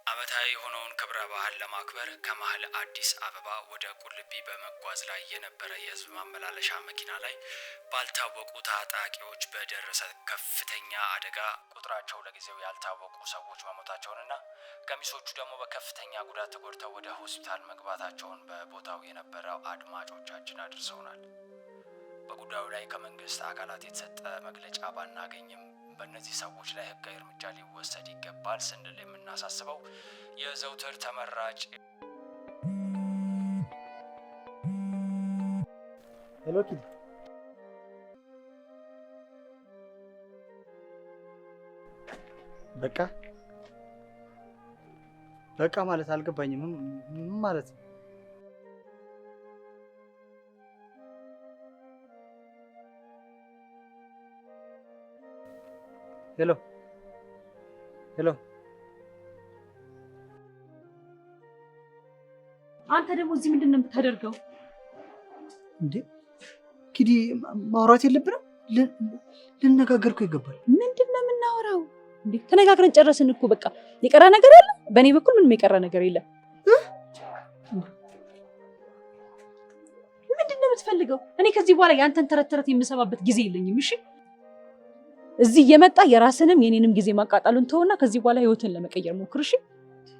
ዓመታዊ የሆነውን ክብረ በዓል ለማክበር ከመሀል አዲስ አበባ ወደ ቁልቢ በመጓዝ ላይ የነበረ የህዝብ ማመላለሻ መኪና ላይ ባልታወቁ ታጣቂዎች በደረሰ ከፍተኛ አደጋ ቁጥራቸው ለጊዜው ያልታወቁ ሰዎች መሞታቸውንና ገሚሶቹ ደግሞ በከፍተኛ ጉዳት ተጎድተው ወደ ሆስፒታል መግባታቸውን በቦታው የነበረው አድማጮቻችን አድርሰውናል። በጉዳዩ ላይ ከመንግስት አካላት የተሰጠ መግለጫ ባናገኝም በእነዚህ ሰዎች ላይ ህጋዊ እርምጃ ሊወሰድ ይገባል ስንል የምናሳስበው የዘውትር ተመራጭ። Hello ኪድ፣ በቃ በቃ ማለት አልገባኝም። ምን ማለት ነው? Hello hello። አንተ ደግሞ እዚህ ምንድን ነው የምታደርገው? እንዴ ኪዲ፣ ማውራት የለብንም? ልነጋገር እኮ ይገባል። ምንድን ነው የምናወራው? እንዴ ተነጋግረን ጨረስን እኮ በቃ። የቀረ ነገር አለ? በእኔ በኩል ምንም የቀረ ነገር የለም። ምንድን ነው የምትፈልገው? እኔ ከዚህ በኋላ የአንተን ተረት ተረት የምሰማበት ጊዜ የለኝም። እሺ እዚህ እየመጣ የራስንም የኔንም ጊዜ ማቃጠሉን ተውና ከዚህ በኋላ ህይወትን ለመቀየር ሞክር። እሺ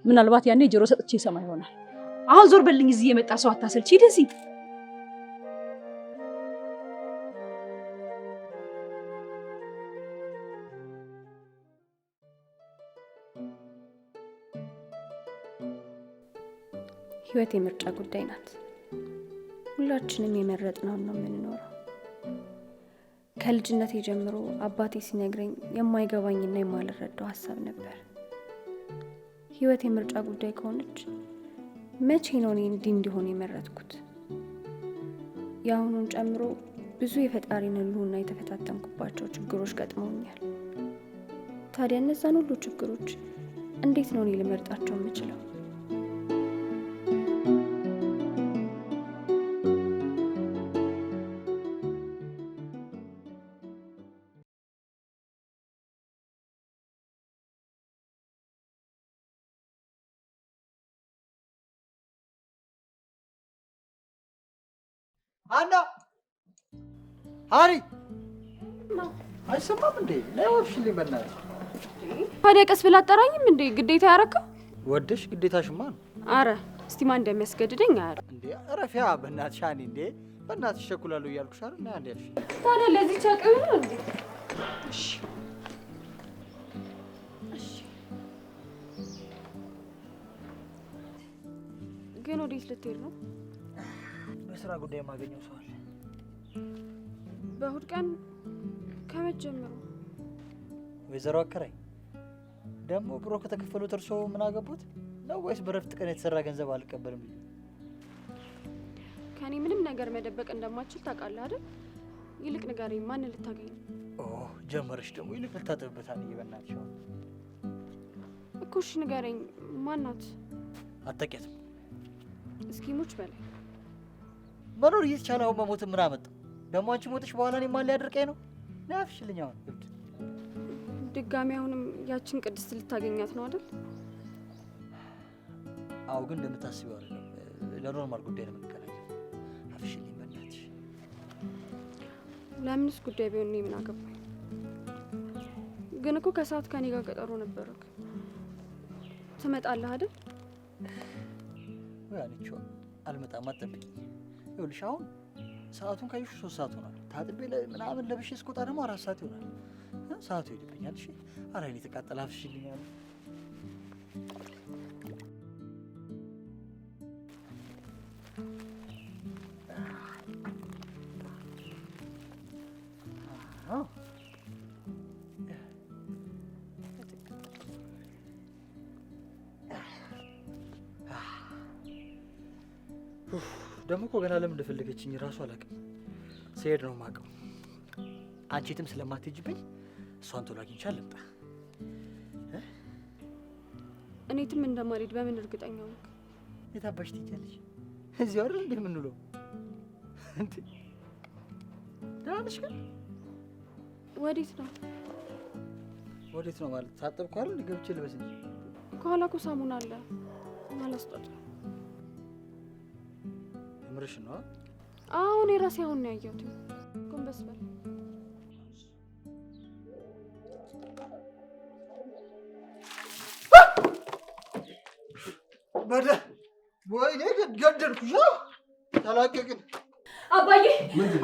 ምናልባት ያኔ ጆሮ ሰጥቼ ይሰማ ይሆናል። አሁን ዞር በልኝ። እዚህ የመጣ ሰው አታሰልች። ሂድ እዚህ። ህይወት የምርጫ ጉዳይ ናት። ሁላችንም የመረጥነውን ነው የምንኖረው። ከልጅነቴ ጀምሮ አባቴ ሲነግረኝ የማይገባኝና የማልረዳው ሀሳብ ነበር። ህይወት የምርጫ ጉዳይ ከሆነች መቼ ነው እኔ እንዲህ እንዲሆን የመረጥኩት? የአሁኑን ጨምሮ ብዙ የፈጣሪን ህልውና የተፈታተንኩባቸው ችግሮች ገጥመውኛል። ታዲያ እነዛን ሁሉ ችግሮች እንዴት ነው እኔ ልመርጣቸው የምችለው? አና ሀሪ አይሰማም እንዴ? ነይ ወብሽልኝ በእናትሽ። ታዲያ ቀስ ብላ አጠራኝም እንዴ? ግዴታ ያረከው? ወደሽ ግዴታሽማ ነው። አረ እስቲ ማን እንደሚያስገድደኝ አያለሁ። እንዴ እረፊያ በእናትሽ ሀኒ። እንዴ በእናትሽ እቸኩላለሁ እያልኩሽ አይደል? ነይ አንዴ ያልሽ። ታዲያ ለዚህ አቅም ነው እንዴ? እሺ እሺ። ግን ወዴት ልትሄድ ነው? በስራ ጉዳይ የማገኘው ሰው አለ። በእሑድ ቀን ከመቼ ጀምሮ? ወይዘሮ አከራይ ደግሞ ብሮ ከተከፈሉት እርሶ ምን አገቡት ነው ወይስ በረፍት ቀን የተሰራ ገንዘብ አልቀበልም? ከኔ ምንም ነገር መደበቅ እንደማችል ታውቃለህ አይደል? ይልቅ ንገረኝ፣ ማንን ልታገኝ ነው? ኦ ጀመረሽ ደግሞ። ይልቅ ልታጠብበት አንዬ፣ በእናትሽ አሁን እኮ። እሺ ንገረኝ፣ ማናት? አታውቂያትም። እስኪ ሙች በላይ። መኖር እየተቻለ አሁን መሞት ምን አመጣው? ደግሞ አንቺ ሞተሽ በኋላ እኔ ማን ሊያደርቀኝ ነው? ነይ አፍሽልኝ አሁን እብድ። ድጋሚ አሁንም ያችን ቅድስት ልታገኛት ነው አይደል? አዎ፣ ግን እንደምታስቢው አይደለም። ለ normal ጉዳይ ነው የምንገናኘው። አፍሽልኝ በእናትሽ። ለምንስ ጉዳይ ቢሆን እኔ ምን አገባኝ? ግን እኮ ከሰዓት ከኔ ጋር ቀጠሮ ነበረክ። ትመጣለህ አይደል? ወይ አንቺ አልመጣም፣ አትጠብቂኝ። ይኸውልሽ አሁን ሰዓቱን ካየሽ 3 ሰዓት ሆኗል። ታጥቤ ምናምን ለብሼ እስክወጣ ደግሞ 4 ሰዓት ይሆናል። ሰዓቱ ይሄድብኛል። እሺ ኧረ እኔ የተቃጠለ አፍሽልኝ አለ። አዎ ደግሞ እኮ ገና ለምን እንደፈለገችኝ እራሱ አላውቅም። ስሄድ ነው የማውቀው። አንቺ የትም ስለማትሄጂብኝ እሷን ቶሎ አግኝቻ ልምጣ። እኔ የትም እንደማልሄድ በምን እርግጠኛ ሆንክ? የት አባሽ ትሄጃለሽ? እዚሁ አይደል እንደ የምንውለው? እንዴ ደህና ነሽ ግን? ወዴት ነው? ወዴት ነው ማለት? ታጠብኩ አይደል? ገብቼ ልበስ እንጂ። ከኋላ እኮ ሳሙና አለ። አላስጣጥ። የምርሽ ነው? አዎ፣ እኔ ራሴ አሁን ነው ያየሁት። ጎንበስ በል። በደ ወይኔ ገደልኩሽ! ተላቀቅን። አባዬ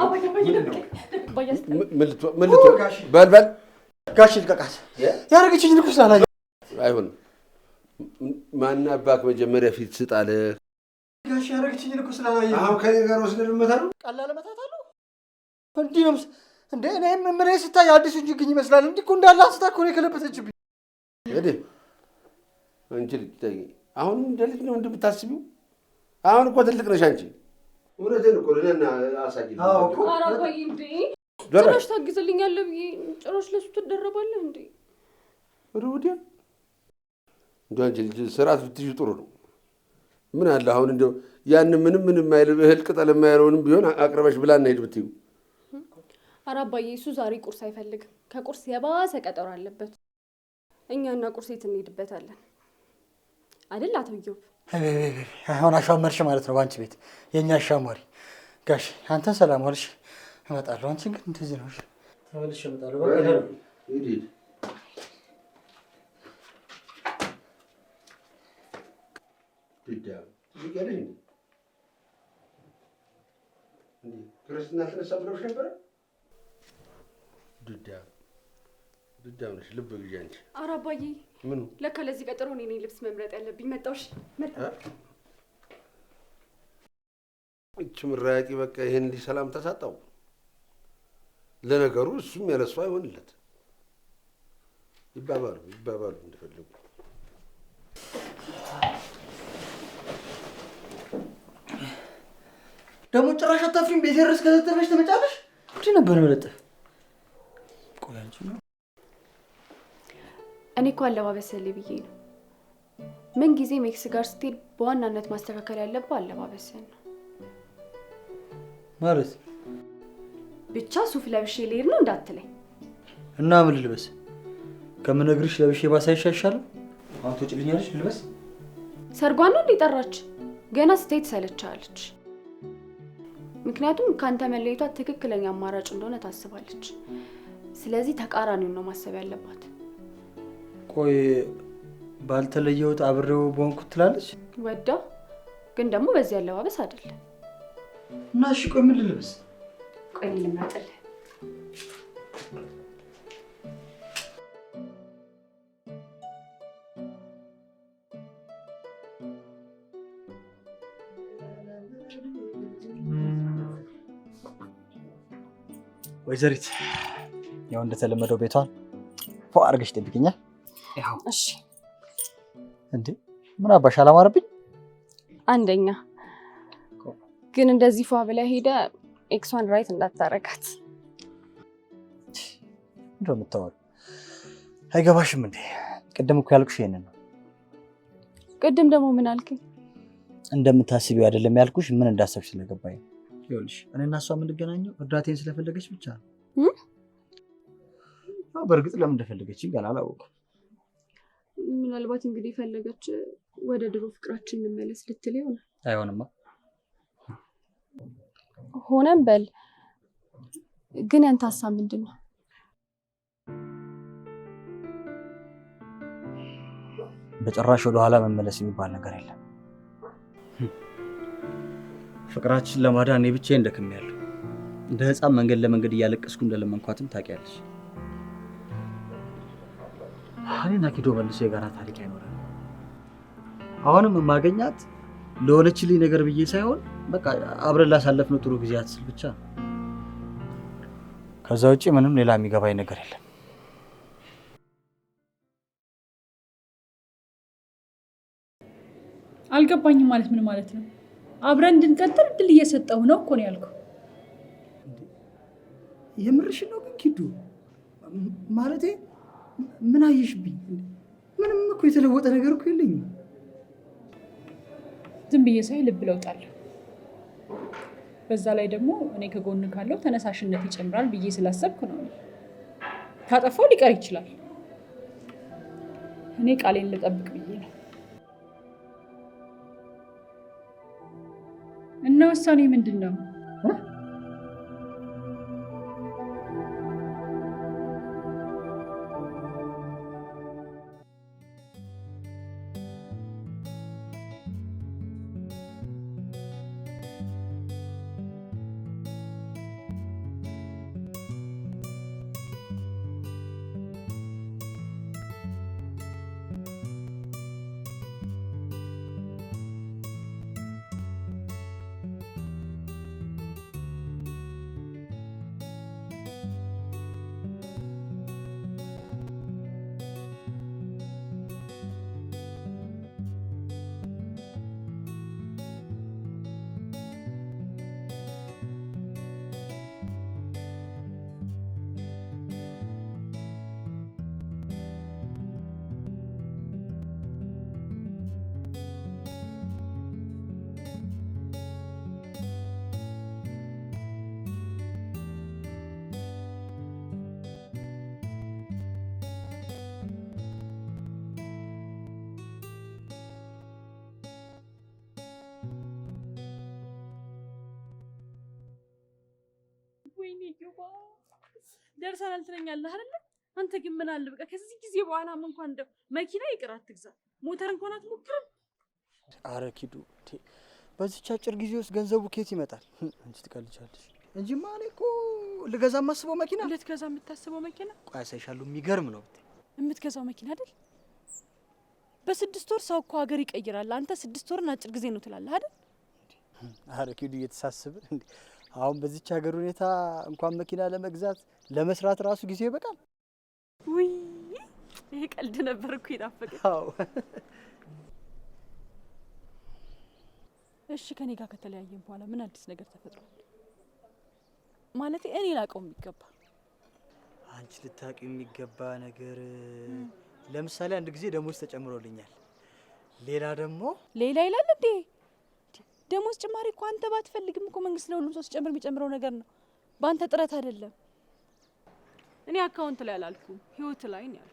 አባዬ አባዬ አባዬ ምን ልትሆን? በል በል ጋሽ ልቀቃት። ያደረገችኝ ንኩስ አላየሁም። አይሆንም። ማን አባክ መጀመሪያ ፊት ስጥ አለ? ጋሽ ያደረገችኝ ንኩስ አላየሁም። አሁን ከኔ ጋር ወስደህ ልመታ ነው? ቀላል እመታታለሁ። እንዲህ ነው እንዴ? እኔም ምን ስታይ አዲሱን ችግኝ ይመስላል። እንዲህ እኮ እንዳለ አንስታ እኮ ነው የከለበተችብኝ። እንዴ አንቺ ልጅ ተይ፣ አሁን እንደ ልጅ ነው እንደምታስቢው? አሁን እኮ ትልቅ ነሽ አንቺ። እውነቴን እኮ ነው። እና አሳይልኝ። አዎ እኮ። ኧረ አባዬ እንዴ ጭራሽ ታግዝልኛለህ ብዬ ጭራሽ ለሱ ትደረባለህ እንዴ? ወደ ወዲያ እንደው አንቺ ልጅ ስርዓት ብትይዥ ጥሩ ነው። ምን አለ አሁን እንደው ያን ምንም ምንም የማይል እህል ቅጠል የማይለውንም ቢሆን አቅርበሽ ብላ እንሂድ ብትይው። ኧረ አባዬ እሱ ዛሬ ቁርስ አይፈልግም። ከቁርስ የባሰ ቀጠሮ አለበት። እኛና ቁርስ የት እንሄድበታለን አይደል አቶ ኢዮብ? አሁን አሻመርሽ ማለት ነው በአንቺ ቤት የእኛ አሻማሪ። ጋሽ አንተን ሰላም ዋልሽ። እመጣለሁ። አንቺን ግን እንደዚህ ነው። ተመልሼ እመጣለሁ። በቃ ሂድ ሂድ። ሂድ ትልቅ እንዴ? እንዴ ክርስትና ተነሳ ብለውሽ ነበረ? ድዳ ድዳ ነሽ። ልብ ግዢ አንቺ። ኧረ አባዬ ምኑ ለካ ለዚህ ቀጠሮ እኔ ነኝ ልብስ መምረጥ ያለብኝ። መጣሁሽ መጣሁ። እች ምራቂ በቃ ይሄን ልጅ ሰላም ተሳጣው። ለነገሩ እሱም ያለሷ አይሆንለት። ይባባሉ ይባባሉ እንደፈለጉ። ደግሞ ጭራሽ አታፍሪም? ቤት ድረስ ከተተፈሽ ትመጫለሽ። እንዴ ነበር መለጠፍ። ቆይ አንቺ ነው እኔ እኮ አለባበስህ ላይ ብዬ ነው። ምን ጊዜ ሜክስ ጋር ስትሄድ በዋናነት ማስተካከል ያለብህ አለባበስህን ነው። ማለት ብቻ ሱፍ ለብሼ ልሄድ ነው እንዳትለኝ። እና ምን ልልበስ? ከምነግርሽ ለብሼ ባሳይሽ አይሻልም? አሁን ትወጪልኛለሽ? ልልበስ? ሰርጓን ነው እንዴ ጠራች? ገና ስትሄድ ትሰለቻለች። ምክንያቱም ከአንተ መለየቷ ትክክለኛ አማራጭ እንደሆነ ታስባለች። ስለዚህ ተቃራኒውን ነው ማሰብ ያለባት። ቆይ ባልተለየሁት አብሬው በሆንኩት ትላለች። ወዳ ግን ደግሞ በዚህ አለባበስ አይደለም። እና እሺ ቆይ ምን ልልበስ? ቆይ እኔ ልምረጥልህ። ወይዘሪት ያው እንደተለመደው ቤቷን ፎ አድርገሽ ጠብቂኛል። ያው እሺ። እንዴ ምን አባሽ አላማረብኝ? አንደኛ ግን እንደዚህ ፏ ብለህ ሄደህ ex ዋን right እንዳታረጋት። ምንድን ነው የምታወሪው? አይገባሽም እንዴ? ቅድም እኮ ያልኩሽ ይሄንን ነው። ቅድም ደግሞ ምን አልከኝ? እንደምታስቢው አይደለም ያልኩሽ፣ ምን እንዳሰብሽ ስለገባኝ ነው። ይኸውልሽ እኔና እሷ የምንገናኘው እርዳታዬን ስለፈለገች ብቻ ነው። አዎ በእርግጥ ለምን እንደፈለገችኝ ገና አላወኩም። ምናልባት እንግዲህ ፈለገች ወደ ድሮ ፍቅራችን እንመለስ ልትል ይሆናል። አይሆንማ። ሆነም በል ግን ያንተ ሀሳብ ምንድን ነው? በጭራሽ ወደኋላ መመለስ የሚባል ነገር የለም። ፍቅራችን ለማዳን እኔ ብቻዬን ደክሜያለሁ። እንደ ሕፃን መንገድ ለመንገድ እያለቀስኩ እንደለመንኳትም ታውቂያለሽ። እኔና ኪዶ መልሶ የጋራ ታሪክ አይኖረንም። አሁንም የማገኛት ለሆነችልኝ ነገር ብዬ ሳይሆን በቃ አብረን ላሳለፍነው ጥሩ ጊዜያት ስል ብቻ ነው። ከዛ ውጪ ምንም ሌላ የሚገባኝ ነገር የለም። አልገባኝም ማለት ምን ማለት ነው? አብረን እንድንቀጥል እድል እየሰጠሁ ነው እኮ ነው ያልኩህ። የምርሽን ነው ግን ኪዱ? ማለቴ ምን አየሽብኝ? ምንም እኮ የተለወጠ ነገር እኮ የለኝም። ዝም ብዬ ሳይ ልብ ለውጣለሁ። በዛ ላይ ደግሞ እኔ ከጎን ካለው ተነሳሽነት ይጨምራል ብዬ ስላሰብኩ ነው። ካጠፋው ሊቀር ይችላል። እኔ ቃሌን ልጠብቅ ብዬ ነው። እና ውሳኔ ምንድን ነው? ወይኔ ዮባ ደርሰናል ትለኛለህ አይደለ? አንተ ግን ምን አለ በቃ ከዚህ ጊዜ በኋላም እንኳን እንደው መኪና ይቅር አትግዛ፣ ሞተር እንኳን አትሞክርም። አረ ኪዱ፣ በዚች አጭር ጊዜ ውስጥ ገንዘቡ ኬት ይመጣል? አንቺ ትቀልጃለሽ እንጂማ እኔ እኮ ልገዛ የማስበው መኪና፣ ልትገዛ የምታስበው መኪና? ቆይ አሳይሻለሁ። የሚገርም ነው ብታይ። የምትገዛው መኪና አይደል? በ6 ወር ሰው እኮ ሀገር ይቀይራል። አንተ 6 ወርን አጭር ጊዜ ነው ትላለህ አይደል? አረ ኪዱ፣ እየተሳስብን እንዴ! አሁን በዚች ሀገር ሁኔታ እንኳን መኪና ለመግዛት ለመስራት ራሱ ጊዜ ይበቃል። ውይ፣ ይሄ ቀልድ ነበር እኮ የናፈቀኝ። አዎ። እሺ፣ ከኔ ጋር ከተለያየን በኋላ ምን አዲስ ነገር ተፈጥሯል? ማለት እኔ ላውቀው የሚገባ። አንቺ ልታውቂው የሚገባ ነገር፣ ለምሳሌ አንድ ጊዜ ደሞዝ ተጨምሮልኛል። ሌላ ደግሞ ሌላ ይላል እንዴ? ደሞዝ ጭማሪ እኮ አንተ ባትፈልግም እኮ መንግስት ለሁሉም ሰው ሲጨምር የሚጨምረው ነገር ነው። በአንተ ጥረት አይደለም። እኔ account ላይ አላልኩም፣ ህይወት ላይ ነው ያልኩት።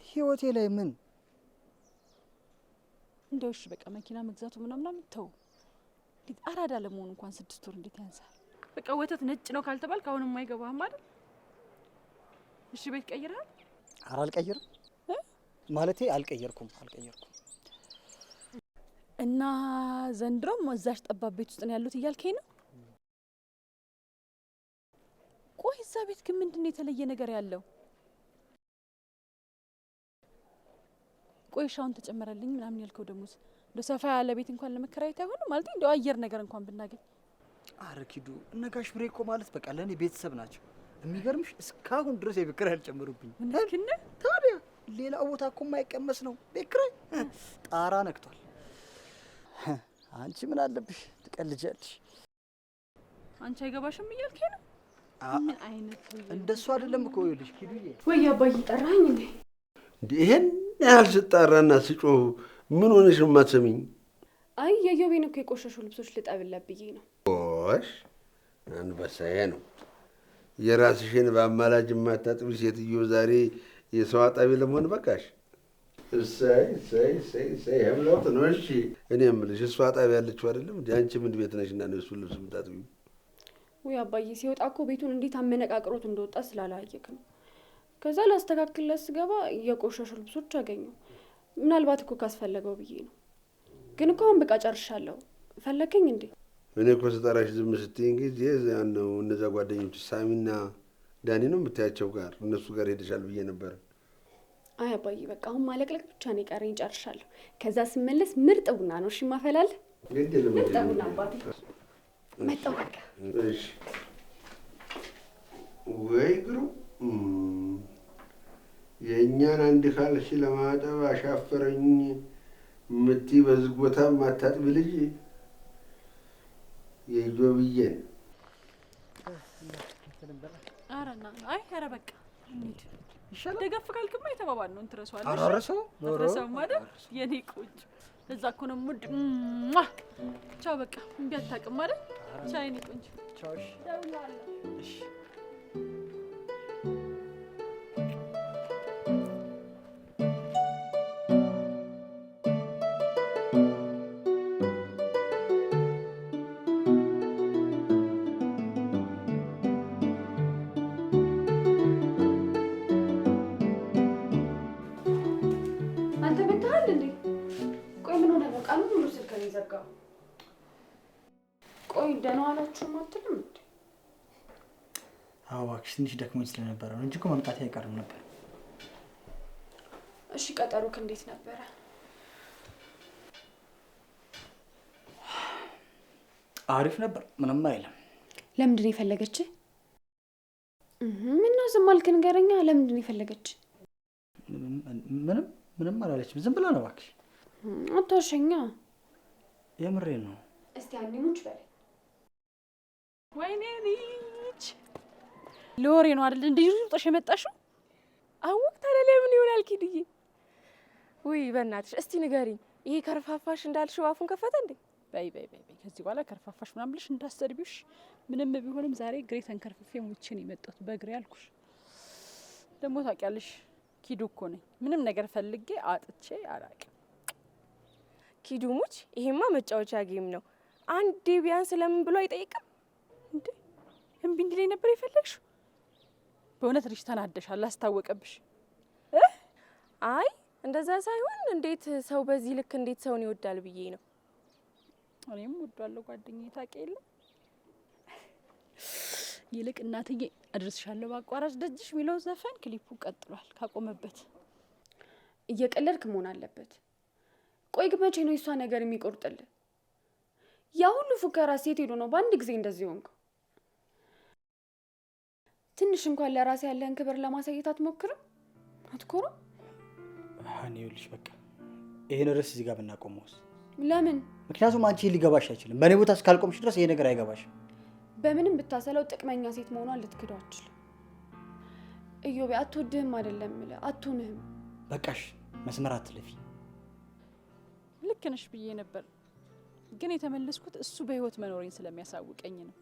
ህይወቴ ላይ ምን? እንደው እሺ በቃ መኪና መግዛቱ ምናምናም ተው። እንዴት አራዳ ለመሆኑ እንኳን 6 ወር እንዴት ያንሳል? በቃ ወተት ነጭ ነው ካልተባልክ አሁንም አይገባህም አይደል? እሺ፣ ቤት ቀይረሃል? ኧረ አልቀይርም። ማለቴ አልቀየርኩም፣ አልቀየርኩም። እና ዘንድሮም እዛሽ ጠባብ ቤት ውስጥ ነው ያሉት እያልከኝ ነው? ቆይ፣ እዛ ቤት ግን ምንድን ነው የተለየ ነገር ያለው? ቆይ ሻውን ተጨመረልኝ ምናምን ያልከው ደሞዝ እንደው ሰፋ ያለ ቤት እንኳን ለመከራየት አይሆንም? ማለት እንደው አየር ነገር እንኳን ብናገኝ። አረ ኪዱ፣ እነ ጋሽ ብሬ እኮ ማለት በቃ ለእኔ ቤተሰብ ናቸው። የሚገርምሽ እስካሁን ድረስ የቤት ኪራይ አልጨመሩብኝ። እውነትህን ነው? ታዲያ ሌላ ቦታ እኮ የማይቀመስ ነው። ቤት ኪራይ ጣራ ነክቷል። አንቺ ምን አለብሽ ትቀልጃለሽ። አንቺ አይገባሽም እያልከኝ ነው? ምን አይነት እንደሱ አይደለም እኮ፣ ይኸውልሽ ኪዱዬ። ወይ አባዬ፣ ጠራኸኝ እንዴ? እንዴ፣ ይሄን ያህል ስጣራና ስጮህ ምን ሆነሽ ነው የማትሰሚኝ? አይ፣ የዮቤን እኮ የቆሸሹ ልብሶች ልጠብለት ብዬ ነው። ጎሽ፣ አንበሳዬ ነው። የራስሽን በአማላጅ የማታጥቢ ሴትዮ ዛሬ የሰው አጣቢ ለመሆን በቃሽ። እሰይ እሰይ እሰይ እሰይ፣ ይሄም ለውጥ ነው። እሺ፣ እኔ የምልሽ እሷ አጣቢ ያለችው አይደለም እንዴ? አንቺ ምን ቤት ነሽና ነው የእሱን ልብስ የምታጥቢው? ውይ አባዬ፣ ሲወጣ እኮ ቤቱን እንዴት አመነቃቅሮት እንደወጣ ስላላየክ ነው። ከዛ ላስተካክልለት ስገባ የቆሸሹ ልብሶች አገኘሁ። ምናልባት እኮ ካስፈለገው ብዬ ነው። ግን እኮ አሁን በቃ ጨርሻለሁ። ፈለከኝ እንዴ? እኔ እኮ ስጠራሽ ዝም ስትይኝ ጊዜ ነው እነዛ ጓደኞች ሳሚና ዳኒ ነው የምታያቸው ጋር፣ እነሱ ጋር ሄደሻል ብዬ ነበር። አይ አባዬ፣ በቃ አሁን ማለቅለቅ ብቻ ነው የቀረኝ። ጨርሻለሁ። ከዛ ስመለስ ምርጥ ቡና ነው እሺ ማፈላል። ግድ የለም። ምርጥ ቡና አባቴ። መጣሁ በቃ። እሺ። ወይ ግሩ፣ የእኛን አንድ ካልሲ ለማጠብ አሻፈረኝ የምትይ በዚህ ቦታ ማታጥቢ ልጅ የኢዮብዬን ኧረ ና፣ አይ ኧረ በቃ እንሂድ። ይሻላል። ደገፍ ካልክማ የተባባልነውን ትረሳዋለሽ። ኧረ አልረሳውም። አትረሳውም አይደል? የኔ ቆንጆ፣ እዛ እኮ ነው ሙድ። ቻው በቃ፣ እምቢ አታውቅም አይደል? ቻው የኔ ቆንጆ። ቻው። እሺ። እደውልልሃለሁ። እሺ። ዘጋው። ቆይ ደህና ዋላችሁም አትልም እንዴ? አዎ እባክሽ፣ ትንሽ ደክሞኝ ስለነበረ ነው እንጂ እኮ መምጣቴ አይቀርም ነበር። እሺ ቀጠሮክ እንዴት ነበረ? አሪፍ ነበር፣ ምንም አይልም። ለምንድን ነው የፈለገች? ምነው ዝም አልክ? ንገረኛ። ለምንድን ነው የፈለገች? ምንም ምንም አላለችም፣ ዝም ብላ ነው እባክሽ። አታሸኛ። የምሬን ነው። እስቲ አንሙች በለኝ። ወይኔ ልጅ ለወሬ ነው አይደል? እንደ ይዙ የመጣሽው? አወቅ ታዲያ ለምን ይሆናል ኪድዬ? ውይ በእናትሽ እስቲ ንገሪኝ፣ ይሄ ከርፋፋሽ እንዳልሽው አፉን ከፈተ እንዴ? በይ በይ በይ፣ ከዚህ በኋላ ከርፋፋሽ ምናምን ብለሽ እንዳትሰድቢውሽ። ምንም ቢሆንም ዛሬ እግሬ ተንከርፍፌ ሞቼ ነው የመጣሁት በእግሬ አልኩሽ። ደግሞ ታውቂያለሽ ኪዱ እኮ ነኝ፣ ምንም ነገር ፈልጌ አጥቼ አላውቅም። ኪዱ ሙች፣ ይሄማ መጫወቻ game ነው። አንዴ ቢያንስ ለምን ብሎ አይጠይቅም እንዴ? እምቢ እንዲለኝ ነበር የፈለግሽው? በእውነት ልጅ ተናደሻል፣ አስታወቀብሽ። አይ እንደዛ ሳይሆን እንዴት ሰው በዚህ ልክ እንዴት ሰውን ይወዳል ብዬ ነው። እኔም ወዷለሁ ጓደኛዬ፣ ታውቂ የለ። ይልቅ እናትዬ አድርስሻለሁ በአቋራጭ ደጅሽ የሚለው ዘፈን ክሊፑ ቀጥሏል ካቆመበት። እየቀለድክ መሆን አለበት። ቆይ ግን መቼ ነው የሷ ነገር የሚቆርጥልህ? ያ ሁሉ ፉከራ ሴት ሄዶ ነው በአንድ ጊዜ እንደዚህ ሆንከው? ትንሽ እንኳን ለራሴ ያለህን ክብር ለማሳየት አትሞክርም? አትኮራም? ሀኒ ይኸውልሽ፣ በቃ ይሄን ርዕስ እዚህ ጋር ብናቆመውስ? ለምን? ምክንያቱም አንቺ ሊገባሽ አይችልም። በእኔ ቦታ እስካልቆምሽ ድረስ ይሄ ነገር አይገባሽም። በምንም ብታሰለው ጥቅመኛ ሴት መሆኗን ልትክደው አትችልም። እዮቤ አትወድህም አይደለም የምልህ፣ አትሆንህም። በቃሽ፣ መስመር አትለፊ። ልክ ነሽ ብዬ ነበር፣ ግን የተመለስኩት እሱ በህይወት መኖሬን ስለሚያሳውቀኝ ነው።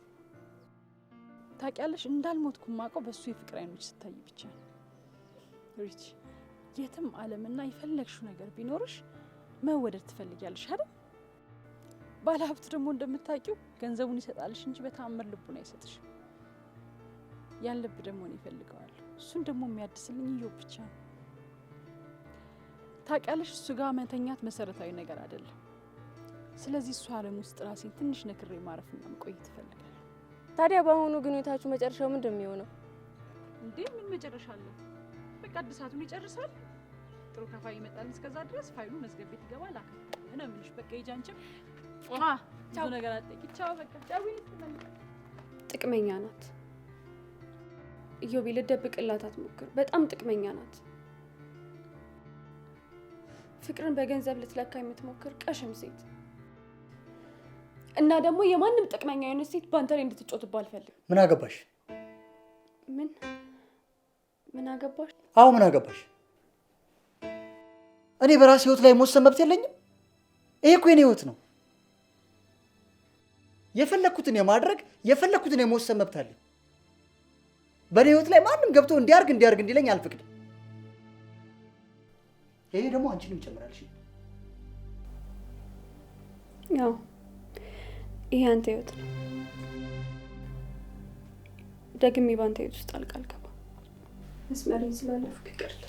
ታውቂያለሽ፣ እንዳልሞትኩ ማውቀው በእሱ የፍቅር አይኖች ስታይ ብቻ ነው። ሪች፣ የትም ዓለምና የፈለግሽው ነገር ቢኖርሽ መወደድ ትፈልጊያለሽ አይደል? ባለሀብት ደግሞ እንደምታውቂው ገንዘቡን ይሰጣልሽ እንጂ በተአምር ልቡን አይሰጥሽ። ያን ልብ ደግሞ እኔ እፈልገዋለሁ። እሱን ደግሞ የሚያድስልኝ እዮብ ብቻ ነው። ታውቂያለሽ፣ እሱ ጋር መተኛት መሰረታዊ ነገር አይደለም። ስለዚህ እሱ ዓለም ውስጥ ራሴን ትንሽ ነክሬ ማረፍና መቆየት እፈልጋለሁ። ታዲያ በአሁኑ ግንኙነታችሁ መጨረሻው ምንድን ነው የሚሆነው? እንዴ ምን መጨረሻ አለው? በቃ እድሳቱን ይጨርሳል፣ ጥሩ ከፋይ ይመጣል። እስከዛ ድረስ ፋይሉ መዝገብ ቤት ይገባል። አካ ነው የምልሽ። በቃ ሂጂ አንቺም ብዙ ነገር አትጠይቂ። ቻው በቃ ቻው። ጥቅመኛ ናት እዮቤ፣ ልደብቅላት አትሞክር። በጣም ጥቅመኛ ናት። ፍቅርን በገንዘብ ልትለካ የምትሞክር ቀሽም ሴት እና ደግሞ የማንም ጥቅመኛ የሆነች ሴት በአንተ ላይ እንድትጮትብህ አልፈልግም። ምን አገባሽ? ምን ምን አገባሽ? አዎ ምን አገባሽ? እኔ በራሴ ህይወት ላይ መወሰን መብት የለኝም? ይሄ እኮ የኔ ህይወት ነው። የፈለኩትን የማድረግ የፈለኩትን የመወሰን መብት አለኝ። በእኔ ህይወት ላይ ማንም ገብቶ እንዲያርግ እንዲያርግ እንዲለኝ አልፈቅድም። ይሄ ደግሞ አንቺንም ይጨምራል። እሺ ያው ይሄ አንተ ህይወት ነው። ደግሜ በአንተ ህይወት ውስጥ ጣልቃ አልገባም። መስመሬን ስላለፍኩ ይቅርታ።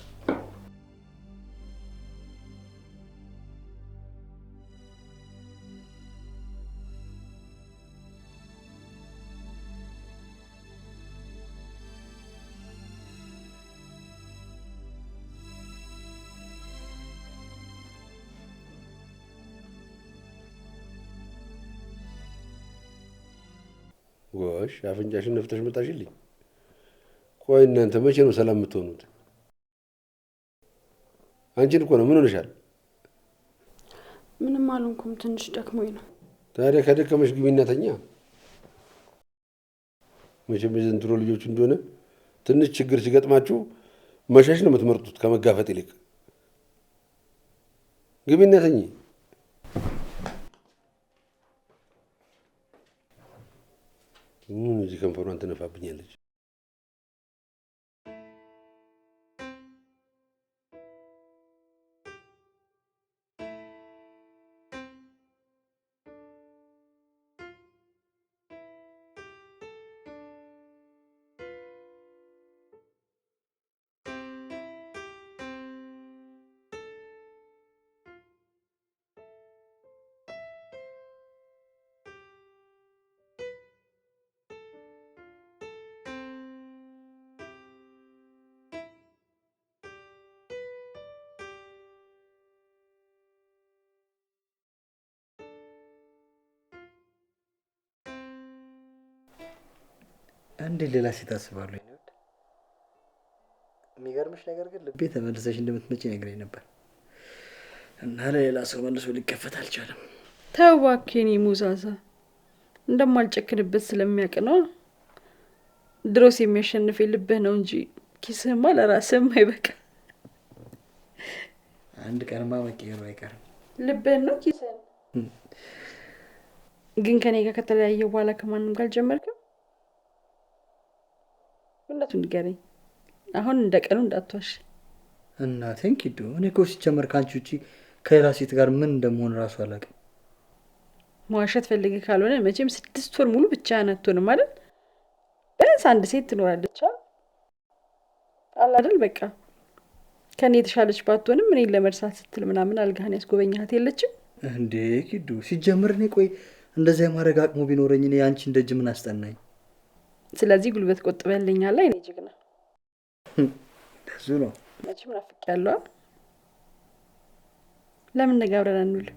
ጎሽ አፍንጫሽን ነፍተሽ መጣሽልኝ። ቆይ እናንተ መቼ ነው ሰላም የምትሆኑት? አንቺን እኮ ነው። ምን ሆነሻል? ምንም አልሆንኩም፣ ትንሽ ደክሞኝ ነው። ታዲያ ከደከመሽ ግቢና ተኛ። መቼም የዘንድሮ ልጆች እንደሆነ ትንሽ ችግር ሲገጥማችሁ መሸሽ ነው የምትመርጡት ከመጋፈጥ ይልቅ። ግቢና ተኚ። ምን እዚህ ከንፈሯን ትነፋብኛለች? እንዴት ሌላ ሴት አስባለሁ? የኔ ውድ፣ የሚገርምሽ ነገር ግን ልቤ ተመልሰሽ እንደምትመጪ ነግረኝ ነበር እና ለሌላ ሰው መልሶ ሊከፈት አልቻለም። ተው እባክህ የኔ ሙዛዛ፣ እንደማልጨክንበት ስለሚያውቅ ነው። ድሮስ የሚያሸንፍ ልብህ ነው እንጂ ኪስህማ ለራስህም አይበቃ። አንድ ቀንማ መቀየሩ አይቀርም። ልብህን ነው ኪስህን። ግን ከኔ ጋር ከተለያየ በኋላ ከማንም ጋር አልጀመርክም? እውነቱን ንገረኝ። አሁን እንደ ቀኑ እንዳትዋሽ። እናቴን ኪዱ፣ እኔ እኮ ሲጀመር ከአንቺ ውጪ ከሌላ ሴት ጋር ምን እንደመሆን እራሱ አላውቅም። መዋሸት ፈልገህ ካልሆነ መቼም 6 ወር ሙሉ ብቻህን አትሆንም አይደል? ቢያንስ አንድ ሴት ትኖራለች አለ አይደል? በቃ ከኔ የተሻለች ባትሆንም እኔን ለመርሳት ስትል ምናምን አልጋህን ያስጎበኛት የለችም እንዴ? ኪዱ፣ ሲጀምር እኔ ቆይ እንደዚያ የማድረግ አቅሙ ቢኖረኝ እኔ አንቺን ደጅ ምን አስጠናኝ? ስለዚህ ጉልበት ቆጥበህልኛል የኔ ጀግና። እንደሱ ነው። መቼም ናፍቄያለሁ። ለምን ነገ አብረን አንውልም?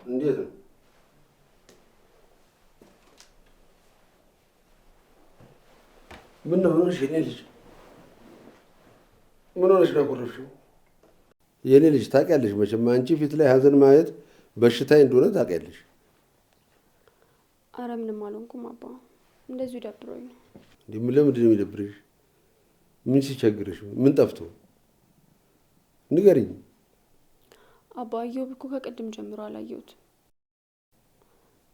እንዴት ነው? ምን ነው ሆነሽ የኔ ልጅ? ምን ሆነሽ ነው ያኮረፍሽው? የኔ ልጅ ታውቂያለሽ፣ መቼም አንቺ ፊት ላይ ሀዘን ማየት በሽታዬ እንደሆነ ታውቂያለሽ። አረ ምንም አልሆንኩም አባ፣ እንደዚሁ ደብሮኝ ነው። እንዴ ለምንድን ነው የሚደብርሽ? ምን ሲቸግርሽ? ምን ጠፍቶ? ንገሪኝ። አባ ኢዮብ እኮ ከቅድም ጀምሮ አላየሁትም።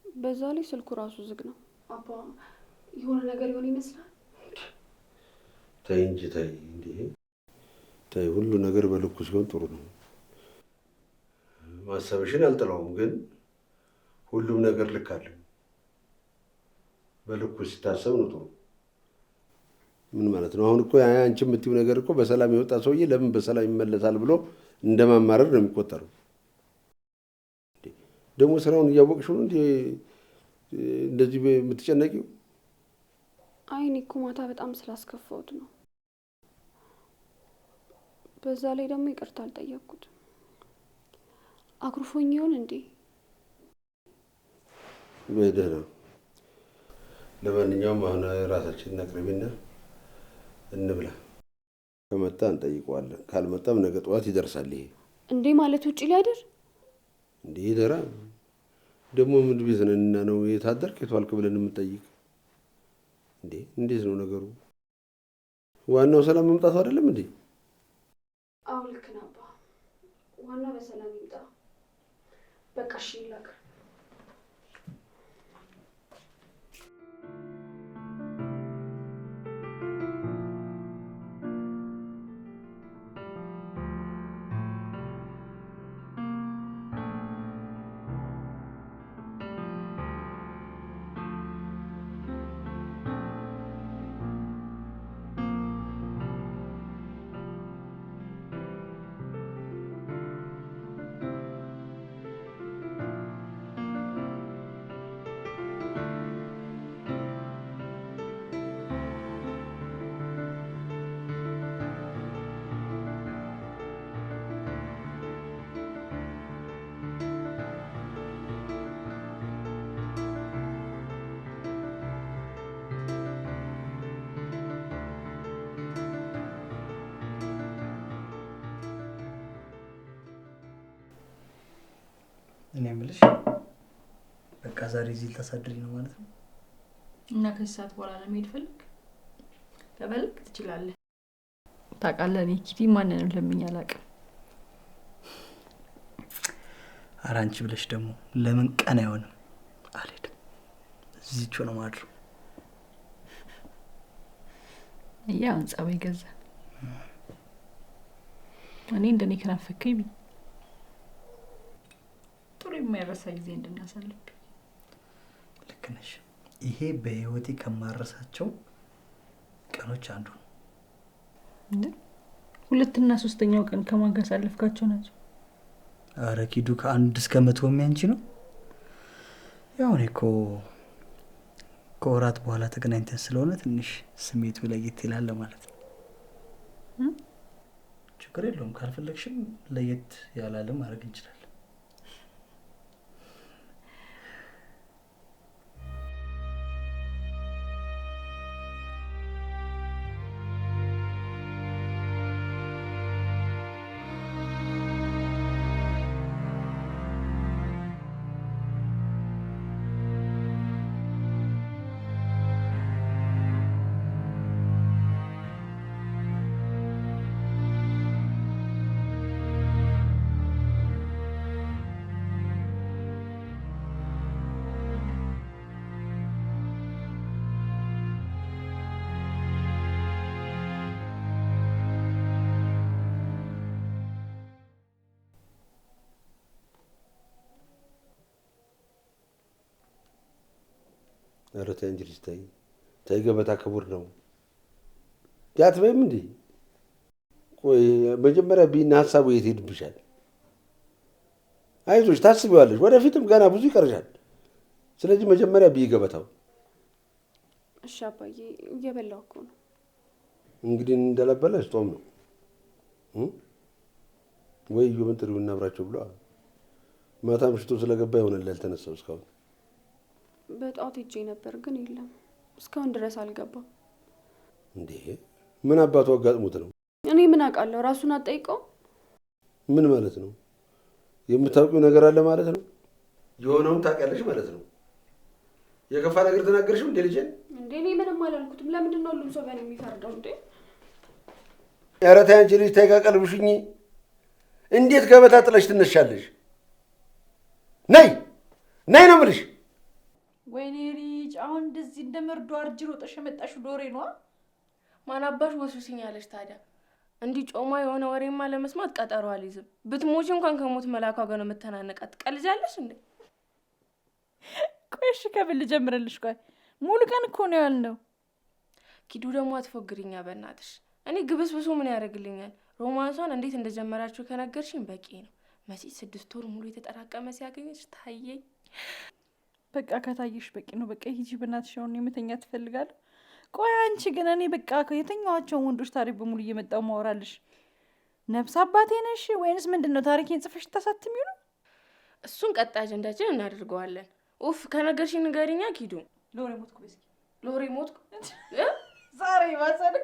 በዛ ላይ ስልኩ ራሱ ዝግ ነው። አባ የሆነ ነገር ይሆን ይመስላል። ተይ እንጂ ተይ፣ እንዴ ተይ። ሁሉ ነገር በልኩ ሲሆን ጥሩ ነው። ማሰብሽን አልጥለውም፣ ግን ሁሉም ነገር ልክ አለው። በልኩ ሲታሰብ ነው ጥሩ። ምን ማለት ነው? አሁን እኮ አንቺ የምትይው ነገር እኮ በሰላም የወጣ ሰውዬ ለምን በሰላም ይመለሳል ብሎ እንደማማረር ነው የሚቆጠረው። ደግሞ ስራውን እያወቅሽው ነው እንዴ እንደዚህ የምትጨነቂው? አይ እኔ እኮ ማታ በጣም ስላስከፋሁት ነው። በዛ ላይ ደግሞ ይቅርታ አልጠየቅኩትም። አኩርፎኝ ይሆን እንዴ? ደህና። ለማንኛውም አሁን ራሳችንን አቅርቢና እንብላ። ከመጣ እንጠይቀዋለን፣ ካልመጣም ነገ ጠዋት ይደርሳል። ይሄ እንዴ ማለት ውጪ ሊያድር እንዴ? ይደራ ደግሞ ምን ቤት ነንና ነው የታደርክ የቷልክ ብለን የምንጠይቅ? እንዴ እንዴት ነው ነገሩ? ዋናው ሰላም መምጣቱ አይደለም እንዴ? አዎ ልክ ነህ አባ። ዋናው በሰላም ይምጣ። በቃ እሺ ይላክ። እኔ የምልሽ በቃ ዛሬ እዚህ ልታሳድሪ ነው ማለት ነው? እና ከዚህ ሰዓት በኋላ ለመሄድ ፈልግ ከፈለግ ትችላለህ። ታውቃለህ፣ እኔ ኪዲ ማንንም ለምኜ አላውቅም። ኧረ አንቺ ብለሽ ደግሞ ለምን ቀን አይሆንም? አልሄድም፣ እዚቹ ነው ማድረው። አሁን ጸባይ ገዛ። እኔ እንደኔ ከናፈከኝ ጥሩ የማይረሳ ጊዜ እንድናሳልፍ። ልክ ነሽ። ይሄ በህይወቴ ከማረሳቸው ቀኖች አንዱ ነው። እንዴ ሁለትና ሶስተኛው ቀን ከማን ጋር ያሳለፍካቸው ናቸው? ኧረ ኪዱ ከ1 እስከ 100 የሚያንቺ ነው። ያው እኔ እኮ ከወራት በኋላ ተገናኝተን ስለሆነ ትንሽ ስሜቱ ለየት ይላል ማለት ነው። ችግር የለውም፣ ካልፈለግሽም ለየት ያላለ ማድረግ እንችላለን። ኧረ ተይ እንጂ ልጅ ተይ ተይ፣ ገበታ ክቡር ነው። አትበይም እንዴ? ቆይ መጀመሪያ ቢና ሀሳቡ የት ሄድብሻል? አይዞሽ፣ ታስቢዋለሽ። ወደፊትም ገና ብዙ ይቀርሻል። ስለዚህ መጀመሪያ ብይ ገበታው። እሺ አባዬ፣ እየበላሁ እኮ ነው። እንግዲህ እንዳላበላሽ ጦም ነው ወይ? እዮብን ጥሪው እናብራቸው ብሎ ማታ ምሽቶ ስለገባ ይሆናል ያልተነሳው እስካሁን። በጠዋት ሄጄ ነበር ግን የለም፣ እስካሁን ድረስ አልገባም። እንዴ ምን አባቱ አጋጥሞት ነው? እኔ ምን አውቃለሁ? ራሱን አትጠይቀው። ምን ማለት ነው? የምታውቂው ነገር አለ ማለት ነው? የሆነውን ታውቂያለሽ ማለት ነው? የከፋ ነገር ተናገርሽም እንዴ ልጄ? እንዴ እኔ ምንም አላልኩትም። ለምንድን ነው ሁሉም ሰው በእኔ የሚፈርደው እንዴ? ኧረ ተይ አንቺ ልጅ ተይ፣ ቀልብሽኝ። እንዴት ገበታ ጥለሽ ትነሻለሽ? ነይ ነይ ነው የምልሽ። ወይኔ ልጅ አሁን እንደዚህ እንደ መርዶ አርጅ ሮጠሽ የመጣሽው ዶሬ ነዋ። ማን አባሽ ወስውሲኛለሽ ታዲያ? እንዲህ ጮማ የሆነ ወሬማ ለመስማት ቀጠሮ አልይዝም። ብትሞቺ እንኳን ከሞት መላኳ ጋር ነው የምተናነቃት። ትቀልጃለሽ እንዴ? ቆይ እሺ ከምን ልጀምርልሽ? ቆይ ሙሉ ቀን እኮ ነው ያልነው። ኪዱ ደግሞ አትፎግሪኛ በእናትሽ። እኔ ግብስብሱ ምን ያደርግልኛል? ሮማንሷን እንዴት እንደጀመራችሁ ከነገርሽኝ በቂ ነው። መሲ 6 ወር ሙሉ የተጠራቀመ ሲያገኘች ታየኝ። በቃ ከታየሽ በቂ ነው። በቃ ሂጂ በእናትሽ። አሁን የመተኛት ትፈልጋለሁ። ቆይ አንቺ ግን እኔ በቃ የተኛኋቸውን ወንዶች ታሪክ በሙሉ እየመጣሁ ማወራልሽ ነፍስ አባቴ ነሽ ወይንስ ምንድን ነው? ታሪኬን ጽፈሽ ታሳትሚው ነው? እሱን ቀጣይ አጀንዳችን እናደርገዋለን። ኡፍ ከነገርሽኝ ንገሪኛ ኪዱ። ሎሬ ሞትኩ በስኪ ሎሬ ሞትኩ ዛሬ ባሰለ።